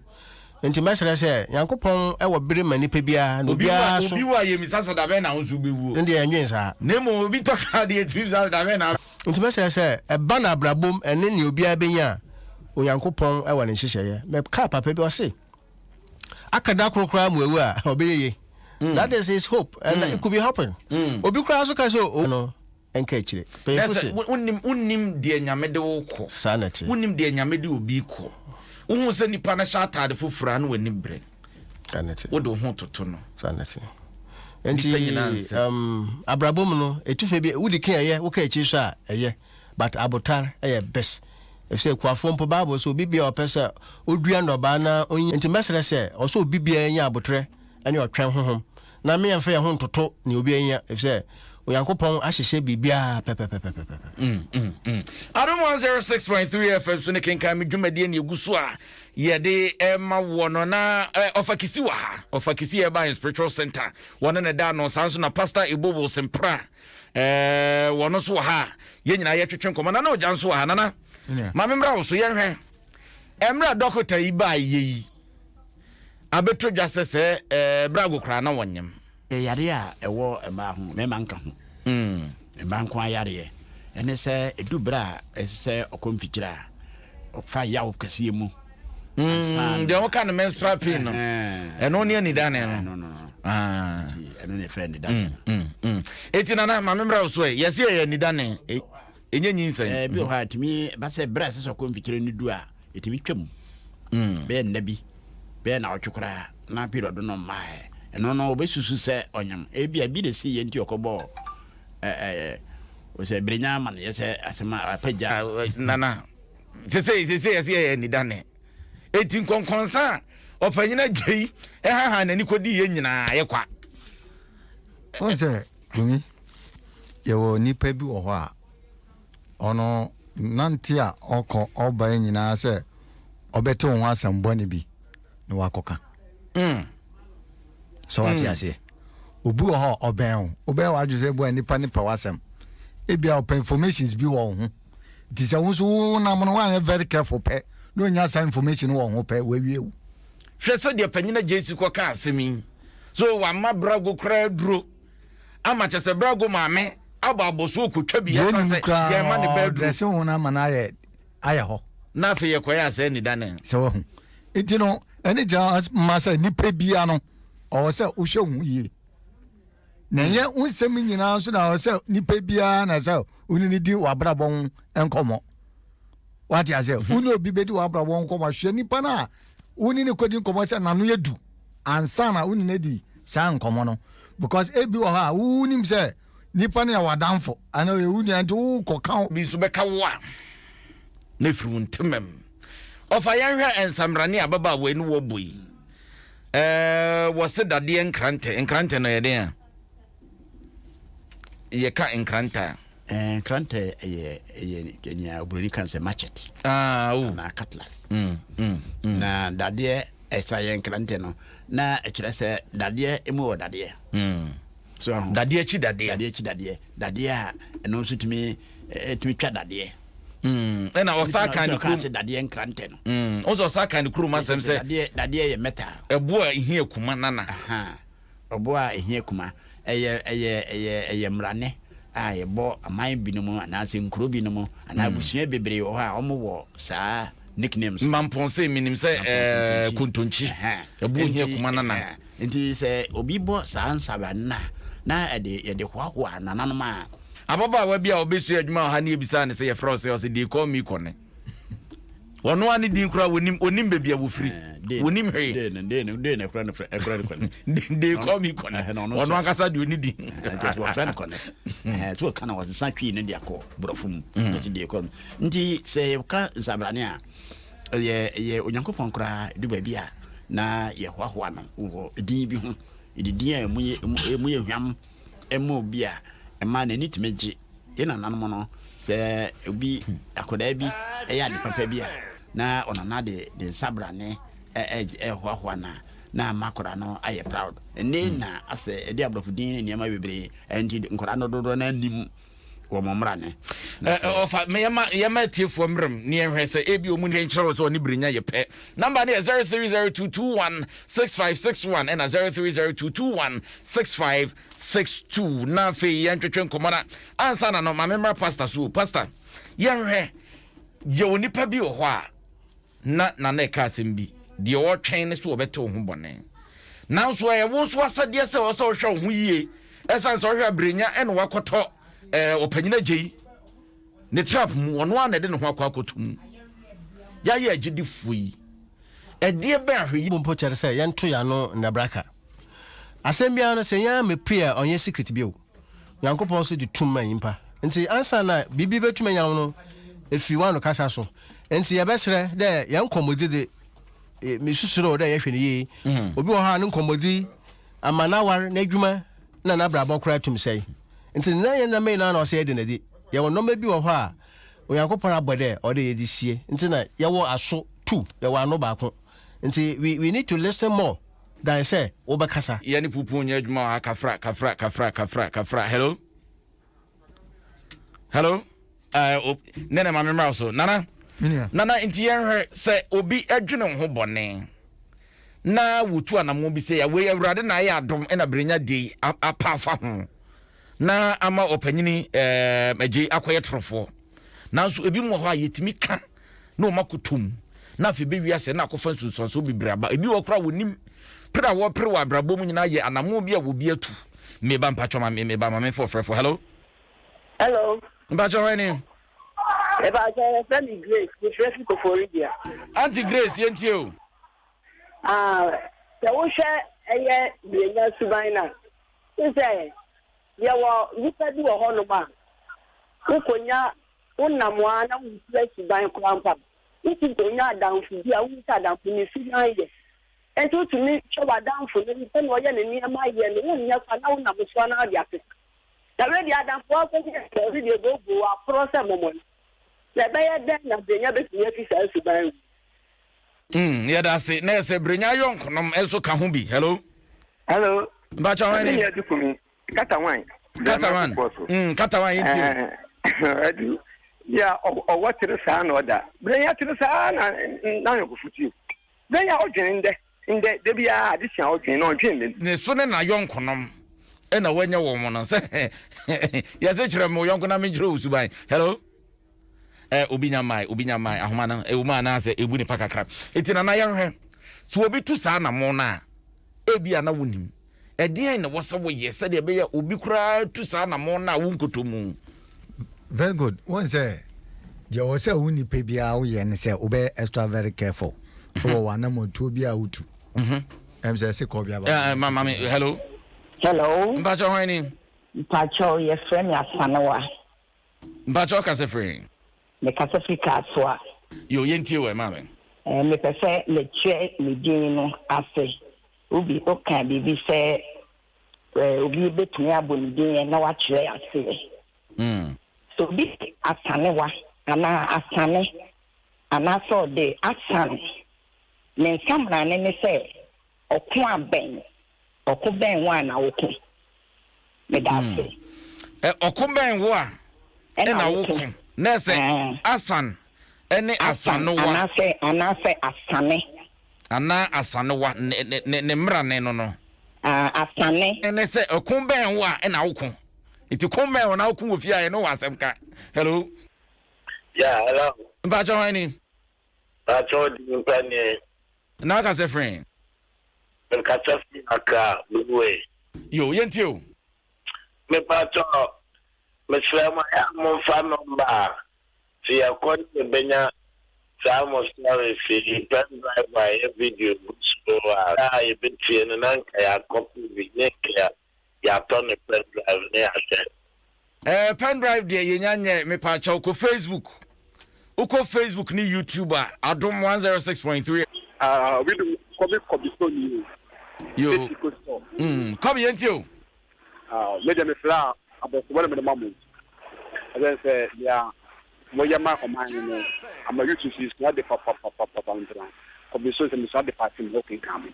Nti mɛsrɛ sɛ Nyankopɔn wɔ bere ma nipa biara na obiara so. Obi wu a yɛmmisa sɛ dabɛn na wo nso wobɛwuo. Ndeɛ yɛndwen saa. Na mmom obi tɔ kaa deɛ yɛtumi bisa sɛ dabɛn na. Nti mɛsrɛ sɛ ɛba no abrabom ɛne nea obiara bɛnya a, Onyankopɔn wɔ ne nhyehyɛeɛ. Mɛkaa papa bi ɔse aka da koro koraa mu awu a ɔbɛyɛ ye. That is his hope and it could be happen. Obi koraa nso ka sɛ o no. Ɛnka akyire. Mpanyinfo se. Wonnim, wonnim deɛ Nyame de wo kɔ. Saa na ɛte. Wonnim deɛ Nyame de obi kɔ. Wohu sɛ nipa no hyɛ ataade foforɔ a na w'ani bere. Saa na ɛte. Wode wo ho toto no. Saa na ɛte. Nti, um, abrabɔ mu no, ɛtu fɛ bi, wodi kan ɛyɛ, woka akyiri so a, ɛyɛ. But abotar ɛyɛ best. Efisɛ akuafoɔ mpo, Bible sɛ obi biara ɔpɛ sɛ odua nnɔbaa na onyi. Nti mɛsrɛ sɛ, ɔsɛ obi biara nya abotrɛ ne ɔtwɛn honhom na me yɛmfa yɛn ho ntoto nea obi anya, efisɛ Onyankopɔn ahyehyɛ biribiara pɛpɛpɛpɛpɛpɛ. Mm, mm, mm. Adom 106.3 FM so ne kenkan me dwumadie ne egu so a yɛde ɛma wɔ no na ɔfa kisi wɔ ha. Ɔfa kisi yɛ ba spiritual center. Wɔne ne da no saa nso na Pastor Ebo Wilson Pra. Eh, wɔn nso wɔ ha. Yɛn nyinaa yɛtwetwe nkɔmmɔ. Nana Ogya nso wɔ ha. Nana, maame mmra wo so yɛnhwɛ. Ɛmmerɛ dɔkota yi baa yɛ yi. Abɛtɔ dwa sɛ sɛ ɛɛ berɛ ago koraa na wɔnyem. Yɛ yareɛ a ɛwɔ mmaa ho, mmarima nka ho. Mmaa nko ara yareɛ. Ɛne sɛ ɛdu berɛ a ɛsɛ sɛ ɔkɔ mfikyire a, ɔfa yaw kɛseɛ mu. Ansa na. Deɛ wɔka no menstrual pain no. Ɛno ne anidane no. Ɛno no no. Nti ɛno na yɛfrɛ anidane no. Eti nana maame mmra wo so ɛ yɛse ɛyɛ anidane ɛnyɛ nyinsɛn. Ebi wɔ hɔ a ɛtumi ba sɛ berɛ a ɛsɛ sɛ ɔkɔ mfikyire no du a ɛtumi twam bɛyɛ nna bi, bɛyɛ nnawɔtwe koraa na period no mmaeɛ. Ɛno no wɔbɛsusu sɛ ɔnyem. Ebia bi na ɛsiiɛ nti ɔkɔbɔɔ sɛ berenya amanneɛ sɛ asɛm a apagya. Nana, sesei sesei ɛsɛ yɛyɛ anidane. Enti nkɔnkɔnsa a ɔpanyin agya yi ɛhaha n'ani kɔdii yɛ nyinaa yɛ kwa. Wohu sɛ, Kumi, yɛwɔ nnipa bi wɔ hɔ a, Ɔno nante a ɔkɔ ɔba nyinaa sɛ ɔbɛte wo ho asɛm bɔne bi na wakɔka. Mm. Sɛ wate mm. aseɛ. Obi wɔ hɔ a ɔbɛn wo. Wobɛyɛ w'adwene sɛ ebua nipa ne pɛ w'asɛm. Ebia ɔpɛ informations bi wɔ wo ho. Nti sɛ wo nso wo nam no woanyɛ very careful pɛ na onya saa information wɔ wo ho pɛ wawie wo. Hwɛ sɛdeɛ panyin agya si kɔka asɛm yi. So wamma brago koraa duro. ama kyɛ sɛ berɛ ago maame abɔ abɔsoɔ kɔtwa bi Deɛ ɛsan ɔnim sɛ koraa yɛma ne ba aduro ɔdrɛse ho no ama no ayɛ ayɛ hɔ. Na afei yɛkɔyɛ a sɛ anida ne. Sɛ wahu. Nti no ɛne gyina ma sɛ nipa bia no ɔwɔ sɛ wohwɛ wo ho yie. Na ɛnyɛ wo nsɛm nyinaa nso na ɔwɔ sɛ nipa biara na sɛ wo ne no di w'abrabɔ ho nkɔmmɔ. Wate aseɛ? Wo ne obi bɛdi w'abrabɔ ho nkɔmmɔ hwɛ nipa no a wo ne no kɔdi nkɔmmɔ sɛ n'ano yɛ du ansa na wo ne no adi saa nkɔmmɔ no because ebi wɔ hɔ a wonim sɛ nipa no yɛ w'adamfo anaa ɔyɛ wo nua nti wokɔka bi nso bɛka wo a na ɛfiri wo ntemam ɔfa yɛnhwɛ nsamrane ababaawa yi ne wɔbɔ yi ɛɛ wɔse dadeɛ nkrantɛ nkrantɛ no yɛ den a yɛka nkrantɛ a Eh, nkrantɛ yɛ yɛ nea oburoni kan sɛ machete. Ah, oh. Anaa cutlass. Mm, mm, mm. Na dadeɛ ɛsa yɛ nkrantɛ no na ɛkyerɛ sɛ dadeɛ emu wɔ dadeɛ. Mm. So ahu? Dadeɛ akyi dadeɛ. Dadeɛ akyi dadeɛ. Dadeɛ a ɛno nso tumi tumi twa dadeɛ. Mm, ɛna ɔsa kan ne kurom. Sɛ dadeɛ nkrantɛ no. Mm, ɔsɛ ɔsa kan ne kurom asɛm sɛ. Dadeɛ dadeɛ yɛ metal. Ɛboɔ a ehia kuma nana. Ɔboɔ a ehia kuma. Ɛyɛ ɛyɛ ɛyɛ ɛyɛ mmarane a yɛbɔ aman binom anaasɛ nkuro binom anaa hmm. abusua bebree wɔ hɔ a wɔwɔ saa nicknames. Mampɔnse menim sɛ ɛɛ kontonkyi. Ɛboɔ ehia kuma nana. Nti sɛ obi bɔ saa nsabrane no a, na ɛde yɛde hoahoa nananom a. Ababaawa bi a ɔbɛsua adwuma wɔ ha ne yɛbisaa no sɛ yɛfrɛ wo sɛ ɔsɛ they call me Kɔne. Ɔno ara ne din koraa wɔnim ɔnim baabi a wɔfiri. Wɔnim hwee. They no they no they na ɛfrɛ no frɛ ɛfrɛ no Kɔne. They call me Kɔne. Ɔno ankasa deɛ ɔni din. Kyerɛ sɛ wɔfrɛ no Kɔne. So ɔka na wɔsesa twii no de akɔ borɔfo mu. Wɔsi they call me. Nti sɛ yɛka nsabrane a. Ɛyɛ ɛyɛ Onyankopɔn koraa du baabi a na yɛhoahoa no wɔ din bi ho. Yɛde din a emu yɛ emu yɛ hwam ma obi a, ɛma n'ani tumi gye. Yɛn nananom no, sɛ obi akwadaa bi yɛ ade papa bi a, na ɔnana de de nsa brane ɛhoahoa no a, na ama akwadaa no ayɛ proud. Ɛnnɛ na asɛ ɛde aborɔfo din ne nneɛma bebree nti nkwadaa no dodoɔ no anim wɔn mmara ne. Ɔfa yɛma yɛma atiefoɔ mmerɛm ne yɛnhwɛ sɛ ebi ɔmu ne nkyerɛ wɔ sɛ ɔne Brenya yɛ pɛ. Namba no yɛ 0302216561 ɛna 0302216562 na afei yɛntwetwe nkɔmmɔ no ansa na no ma memmra pastor so o. Pastor, yɛnhwɛ yɛ onipa bi wɔ hɔ a Na Nana ɛka asɛm bi, deɛ ɔretwɛn ne sɛ ɔbɛte wo ho bɔne. Nanso ɛyɛ wo nso asɛdeɛ sɛ ɔsɛ wohwɛ wo ho yie. Ɛsiane sɛ wohwɛ abrenya ɛna wakɔtɔ ɛɛ ɔpanyin agya yi ne trap mu, ɔno ara na ɛde ne ho akɔ akɔto mu. Yɛayɛ agyidifoɔ yi, ɛdeɛ bɛn ahwɛ yi. Mpo kyɛrɛ sɛ yɛnto yɛn ano nnabraka. Asɛm biara no sɛ yɛn ara mepue a ɔnyɛ secret bio. Nyankopɔn nso de tum ma nyimpa. Ntsi ansaana biribi betum enya wo no, efi w'ano kasa so. Ntsi yɛbɛserɛ dɛ hɛn nkɔmbɔdzi dze, mesusu dɛ ɔwɔ dɛ yɛhwɛ no yie. Obi wɔ hɔ a no nkɔmbɔdzi ama n'awar, n'edwuma na n'abrabɔ koraa tum sɛe. Ntsi nnyɛ hɛn ndzɛmba nyina na ɔsɛ yɛda no edzi. Yɛwɔ ndzɛmba bi wɔ hɔ a Onyankopɔn abɔ dɛ ɔwɔ dɛ yɛdze sie. Ntsi na yɛwɔ aso tu, yɛwɔ ano baako. Ntsi we we need to listen more. Dan sɛ wobɛkasa. Yɛne puupuu nyɛ adwuma wɔ ha kafra kafra kafra kafra kafra hello hello uh, o, nene ma memmra so nana nana nti yɛnhwɛ sɛ obi adwene ho bɔne na wotu anammɔn bi sɛ wei awurade na ayɛ adom na berenya dei apa afa ho na ama ɔpanyini eh, agye akɔyɛ torofoɔ nanso ebi mu wɔ hɔ a yɛtumi ka na wɔn akoto mu na afei bɛwi asɛ na akɔfa nsunsuansoɔ bebree aba ebi wɔ koraa wɔnim pere a wɔpere wɔ abrabɔ mu nyinaa yɛ anammɔn bi a wɔbi atu meba mpatwɔ ma meba ma memfa ɔfrɛfo hello hello mpatwɔ hɔ ne mpatwɔ yɛfrɛ me Grace mefrɛ fi Koforidua Auntie Grace yɛntie o ah, sɛ wohwɛ ɛyɛ Brenya suban no a wo sɛ yɛwɔ nnipa bi wɔ hɔnom a wokɔnya Wonam ara na wonsua suban koraa mpo a, wotumi konya adamfo bi a wohu sɛ adamfo no suban yɛ. Enti wotumi hwɛ w'adamfo no sɛnea ɔyɛ ne nneɛma yɛ no, wonyɛ kwa na wonam so ara na wode asesa. Na wei deɛ adamfo a wokɔnya no, ɔno deɛ booboo, aporɔ sɛ mɔmɔne. Na ɛbɛyɛ dɛn na Brenya betumi afi saa suban wei mu? Mm, yɛda ase. Na ɛsɛ Brenya ayɔnkonom nso ka ho bi. Hello. Hello. Mpakyɛ hwan ni? Ɛne Adukumi. Kata wan. Kata wan. Kata wan yɛn ti o. Adu ya ɔwɔ tere saa na ɔda. Brenya tere saa na n'ayɔnkofo tie. Brenya ɔdwene ndɛ ndɛ da biara ade sia ɔdwene na ɔdwene ne. Ne so ne n'ayɔnkonom ɛna wanya wɔn no sɛ yɛsɛ kyerɛ me wo yɔnko na menkyerɛ wo suban. Hello. Eh, obi nya mmae, obi nya mmae, ahoma no ɛwɔ mu anaasɛ ɛbu nipa kakra. Eti nana yɛnhwɛ. So obi tu saa anamon no a, ebi a na wonim. Ɛdeɛn na ɛwɔ sɛ woyɛ sɛdeɛ ɛbɛyɛ a obi koraa tu saa anamon no a wonkɔtɔ mu? Very good. Wɔn sɛ deɛ ɔwɔ sɛ wo nipa biara woyɛ ne sɛ wobɛyɛ extra very careful wɔ w'anammɔntuo bi a wotu. Ɛm sɛ ɛse kɔ bi aba. Mami, hello. Hello. Mpakyɛ hwan ni? Mpakyɛ yɛfrɛ me Asanewa. Mpakyɛ ɔkasa firi he? Me kasa firi Kasoa. Yo, yɛntie wo ɛ, maame. Eh, mepɛ sɛ mekyerɛ me din no ase. Wobi, woka biribi sɛ eh, obi bɛtumi abɔ ne din na wakyerɛ aseɛ. Sɛ obi de Asanewa anaa Asane anaasɛ ɔde Asan, ne nsamrane ne sɛ ɔko abɛn, ɔko bɛn wo a na woko. Meda ase. Ɛ, ɔko bɛn wo a ɛna wo ko? Na ɛsɛ Asan ne Asan, Asanowa. Anaasɛ, anaasɛ Asane. Anaa Asanowa, ne, ne, ne, ne mmarane no no. Ah, Asane. Ɛne sɛ, ɔko bɛn wo a ɛna wo ko? Nti ko bɛn wo na wo ko wɔ fie a ɛne wɔ asɛm ka. Hello. Yeah, hello. Mpakyɛ hwan ni? Mpakyɛ ɔdi nipa nie. Na aka sɛ frɛn. Mekasa fi Accra, Benue. Yo, yɛntie o. Mepakyɛ, mesrɛ mo ɛyɛ a momfa nɔmba a sɛ yɛkɔ ne yɛbɛnya saa mo stories yi pen drive a ɛyɛ video gu so a a yɛbɛtie no na nka yɛakɔpe bi ne nka yɛatɔ ne pen drive ne yɛahwɛ. Eh, pen drive deɛ yɛnya nyɛ mepaakyɛw kɔ Facebook wokɔ Facebook ne YouTube a Adom 106.3. Ah, obi dum kɔbi kɔbi so ni o. Yo. Mm, kɔbi yɛn ti o. Ah, me deɛ me fila abɔsobɔ na me de ma mo. Ɛsɛ sɛ nea Moyɛ ma ɔman no no ama youth nso yɛsua ade papapapapa nti no kɔ me so sɛ mesua ade paa sen mo kenkan mo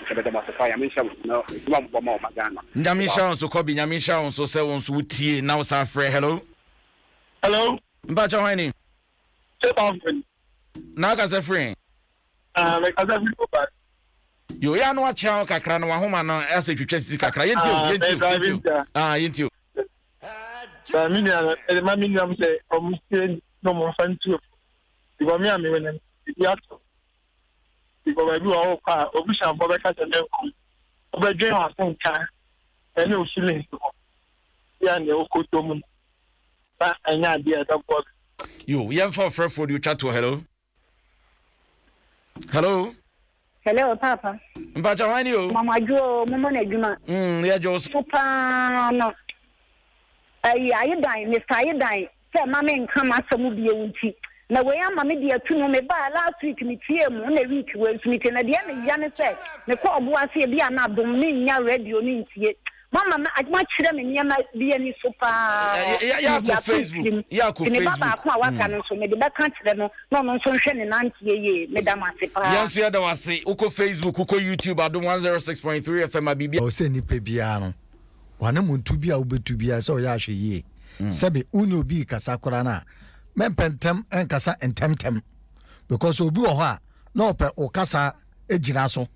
nti meda mo ase paa Nyame nhyira mo na adwuma a mobɔ ma ɔma Ghana Nyame nhyira wo nso Kɔbi, Nyame nhyira wo nso sɛ wo nso wo tie na wo san frɛ. Hello. Hello. Mpakyɛ hwan ni? Sɛ Bafo ni. Na ɔkasa firi he? Ah, mekasa firi Oba. Yo, yɛ ano akyea wo kakra no wahoma no asɛ twitwa sisi kakra. Yɛntie o, yɛntie o, yɛntie o. Ah, yɛntie o. Na me nua no, ɛde ma me nua m sɛ ɔmo sie na ɔmo nfa ntuo because me a mewɔ nam ebi ato because baabi wɔ hɔ kɔ a obusuafoɔ bɛka sɛ mɛnkɔ wobɛdwen w'asenka ɛne wo feelings ho bia nea wokɔtɔ mu no na ɛnyɛ adeɛ a ɛbɛboa. Yo, yɛmfa ɔfrɛfoɔ deɛ ɔtwa toɔ. Hello. Hello. Hello, Papa. Mpacha hwan ni o? Mama adwo o, mama na adwuma. Yɛ dwo so. So paa no. Ayi ayedan, Mr. Ayedan, sɛ ma me nka m'asɛm bio nti. Na wei ama me de atu no me baa last week me tie mu na week wei nso me tie na deɛ me ya ne sɛ me kɔ ɔbo ase ebi a na adom me nya radio ne ntie. Moama me moakyerɛ me nneɛma bi ani so paa. Mede ato tirim. Nti me ba baako a waka no nso, mede bɛka akyerɛ no na ɔno nso nhwɛ ne nanteɛ yie. Meda mo ase paa. Yɛn nso yɛda wo ase. Wokɔ Facebook, wokɔ YouTube, Adom 106.3 FM a biribi. Ɛwɔ sɛ nipa biara no, w'anamontu bi a wobɛtu biara sɛ ɔyɛ ahwɛyie. Sɛbe wo ne obi rekasa koraa no a, mɛmpɛ ntɛm nkasa ntɛmntɛm because obi wɔ hɔ a na ɔpɛ wo kasa gyina so.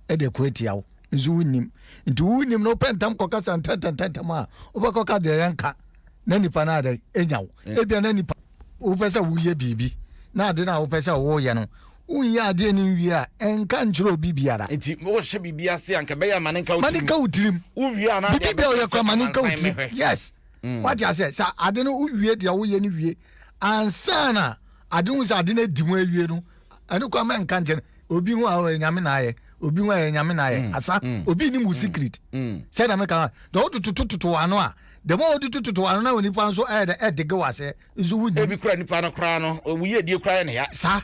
de ko atia wo nso wonnim nti wonnim no wopɛ ntam kɔkasa ntɛntɛntɛntɛm a wobɛkɔka deɛ yɛnka na nipa no adɛ ɛnya wo mm. ebia na nipa wopɛ sɛ woyɛ biribi na ade no a wopɛ sɛ woyɛ no wonyɛ adeɛ no nwie a ɛnka nkyerɛ obi biara nti wohyɛ biribi ase anka bɛyɛ ma ne nka wo tirim wowie a na biribi bia woyɛ kora ma ne nka wo tirim yes mm. wate aseɛ sɛ ade no wowie deɛ woyɛ no wie ansa na ade ho sɛ ade no adi mu awie no ɛno kora ma nka nkyɛn obi ho a ɔyɛ nyame na ayɛ obi ho a ɛyɛ nyame na ayɛ mm, asa mm, obi nim wo mm, secret sɛ na meka na wototototo ano a the more wototototo ano na onipa nso ɛyɛ dɛ ɛdege wɔ aseɛ nso wo nim ebi kura nipa no koraa no owu yɛ die koraa yɛ ne ya saa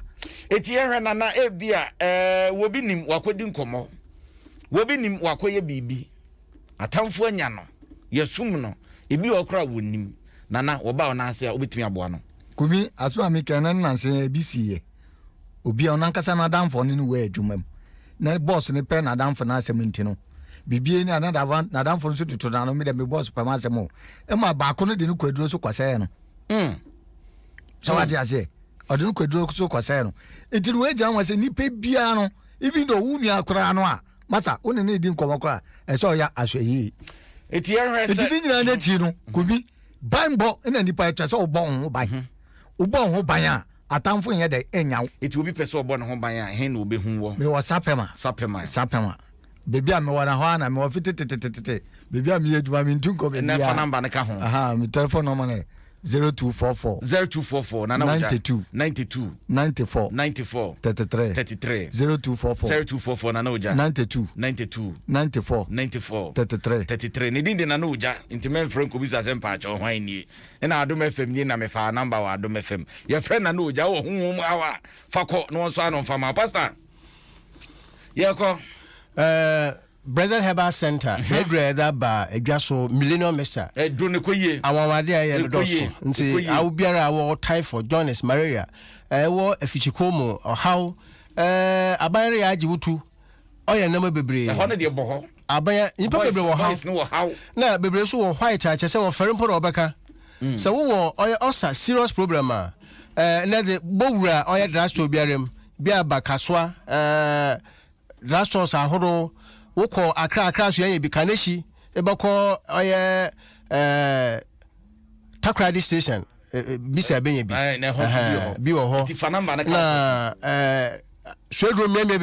eti yɛhwɛ nana ebi a ɛɛ wobi nim wakɔdi nkɔmɔ wobi nim wakɔyɛ biribi atamfo anya no yɛsum no ebi wɔ koraa wɔnim nana wɔba wɔn ase a wobɛtumi aboa no. Kumi asɛm a meka na nansa ebi si yɛ obi a ɔno ankasa n'adamfo ɔne no wɔ adwuma mu na bɔs no pɛ n'adamfo no asɛm nti no biribi ni a na n'adamfo no nso de to n'ano mi dɛ me bɔs pɛ m'asɛm o ɛma baako no de no kɔ aduro so kɔsɛɛ no mm. sɛ wate aseɛ ɔde no kɔ aduro so kɔsɛɛ no nti no wɔagyina ho sɛ nipa biara no even though wo nua koraa no a masa wo ne ne di nkɔmmɔ koraa ɛsɛ ɔyɛ ahwɛyie nti yɛhwɛ sɛ nti ne nyinaa n'akyi no kobi banbɔ na nipa atwa sɛ wobɔ wo ho ban mhm. wobɔ wo ho ban a atamfo nyɛ dɛ ɛnya wo nti obi pɛ sɛ ɔbɔ ne ho ban a ɛhe na obehu wɔ mewɔ sapɛma sapɛma sapɛma baabi a mewɔ na hɔ a na mewɔ fi tetetetete baabi a meyɛ adwuma mentu nkɔ baabi a ɛnɛ fa namba no ka ho aha me telephone number no 0244 0244 nana 92 92 94 94 33 33 0244 0244 nana ogya 92 92 94 94 33 33 ne din de nana ogya nti mɛmfrɛ nkɔbisa sɛ mpaakyɛw hwan nie ɛna Adom FM nie na mefaa number wɔ Adom FM yɛfrɛ nana ogya wɔ honhom mu haw a fa kɔ na wɔn ano mfa ma pastor yɛkɔ. Uh, Blessed Herbal Center, n'aduru a yɛde aba adwa so Millennium Mixture. Aduru no kɔ yie. Anwanwade a ɛyɛ no dɔɔso. Nti awo biara a wɔ typhoid, jaundice, malaria, ɛwɔ afikyikuo mu, ɔhaw, ɛɛ aban reyɛ agye wo tu, ɔyɛ nneɛma bebree. Ɛhɔ no deɛ bɔ hɔ. Aban nyimpa Boys bebree wɔ haw. boys no wɔ haw. Na bebree nso wɔ white a kyerɛ sɛ wɔfɛre mpo na wɔbɛka. Sɛ wowɔ ɔyɛ ulcer serious problem a, eh, ndɛ dze bɔ wura ɔyɛ drugstore biara mu, bi a ba Kasoa, eh, drugstores ahorow, wokɔ Accra, Accra so yɛnyɛ bi, Kaneshie, ebɛkɔ ɔyɛ eh, Takoradi station, eh, eh, bisa ebɛnya bi. Ɛɛ, na ɛhɔ nso bi wɔ hɔ. Bi wɔ hɔ. Nti fa number no ka Na eh, suaduro mmiamia.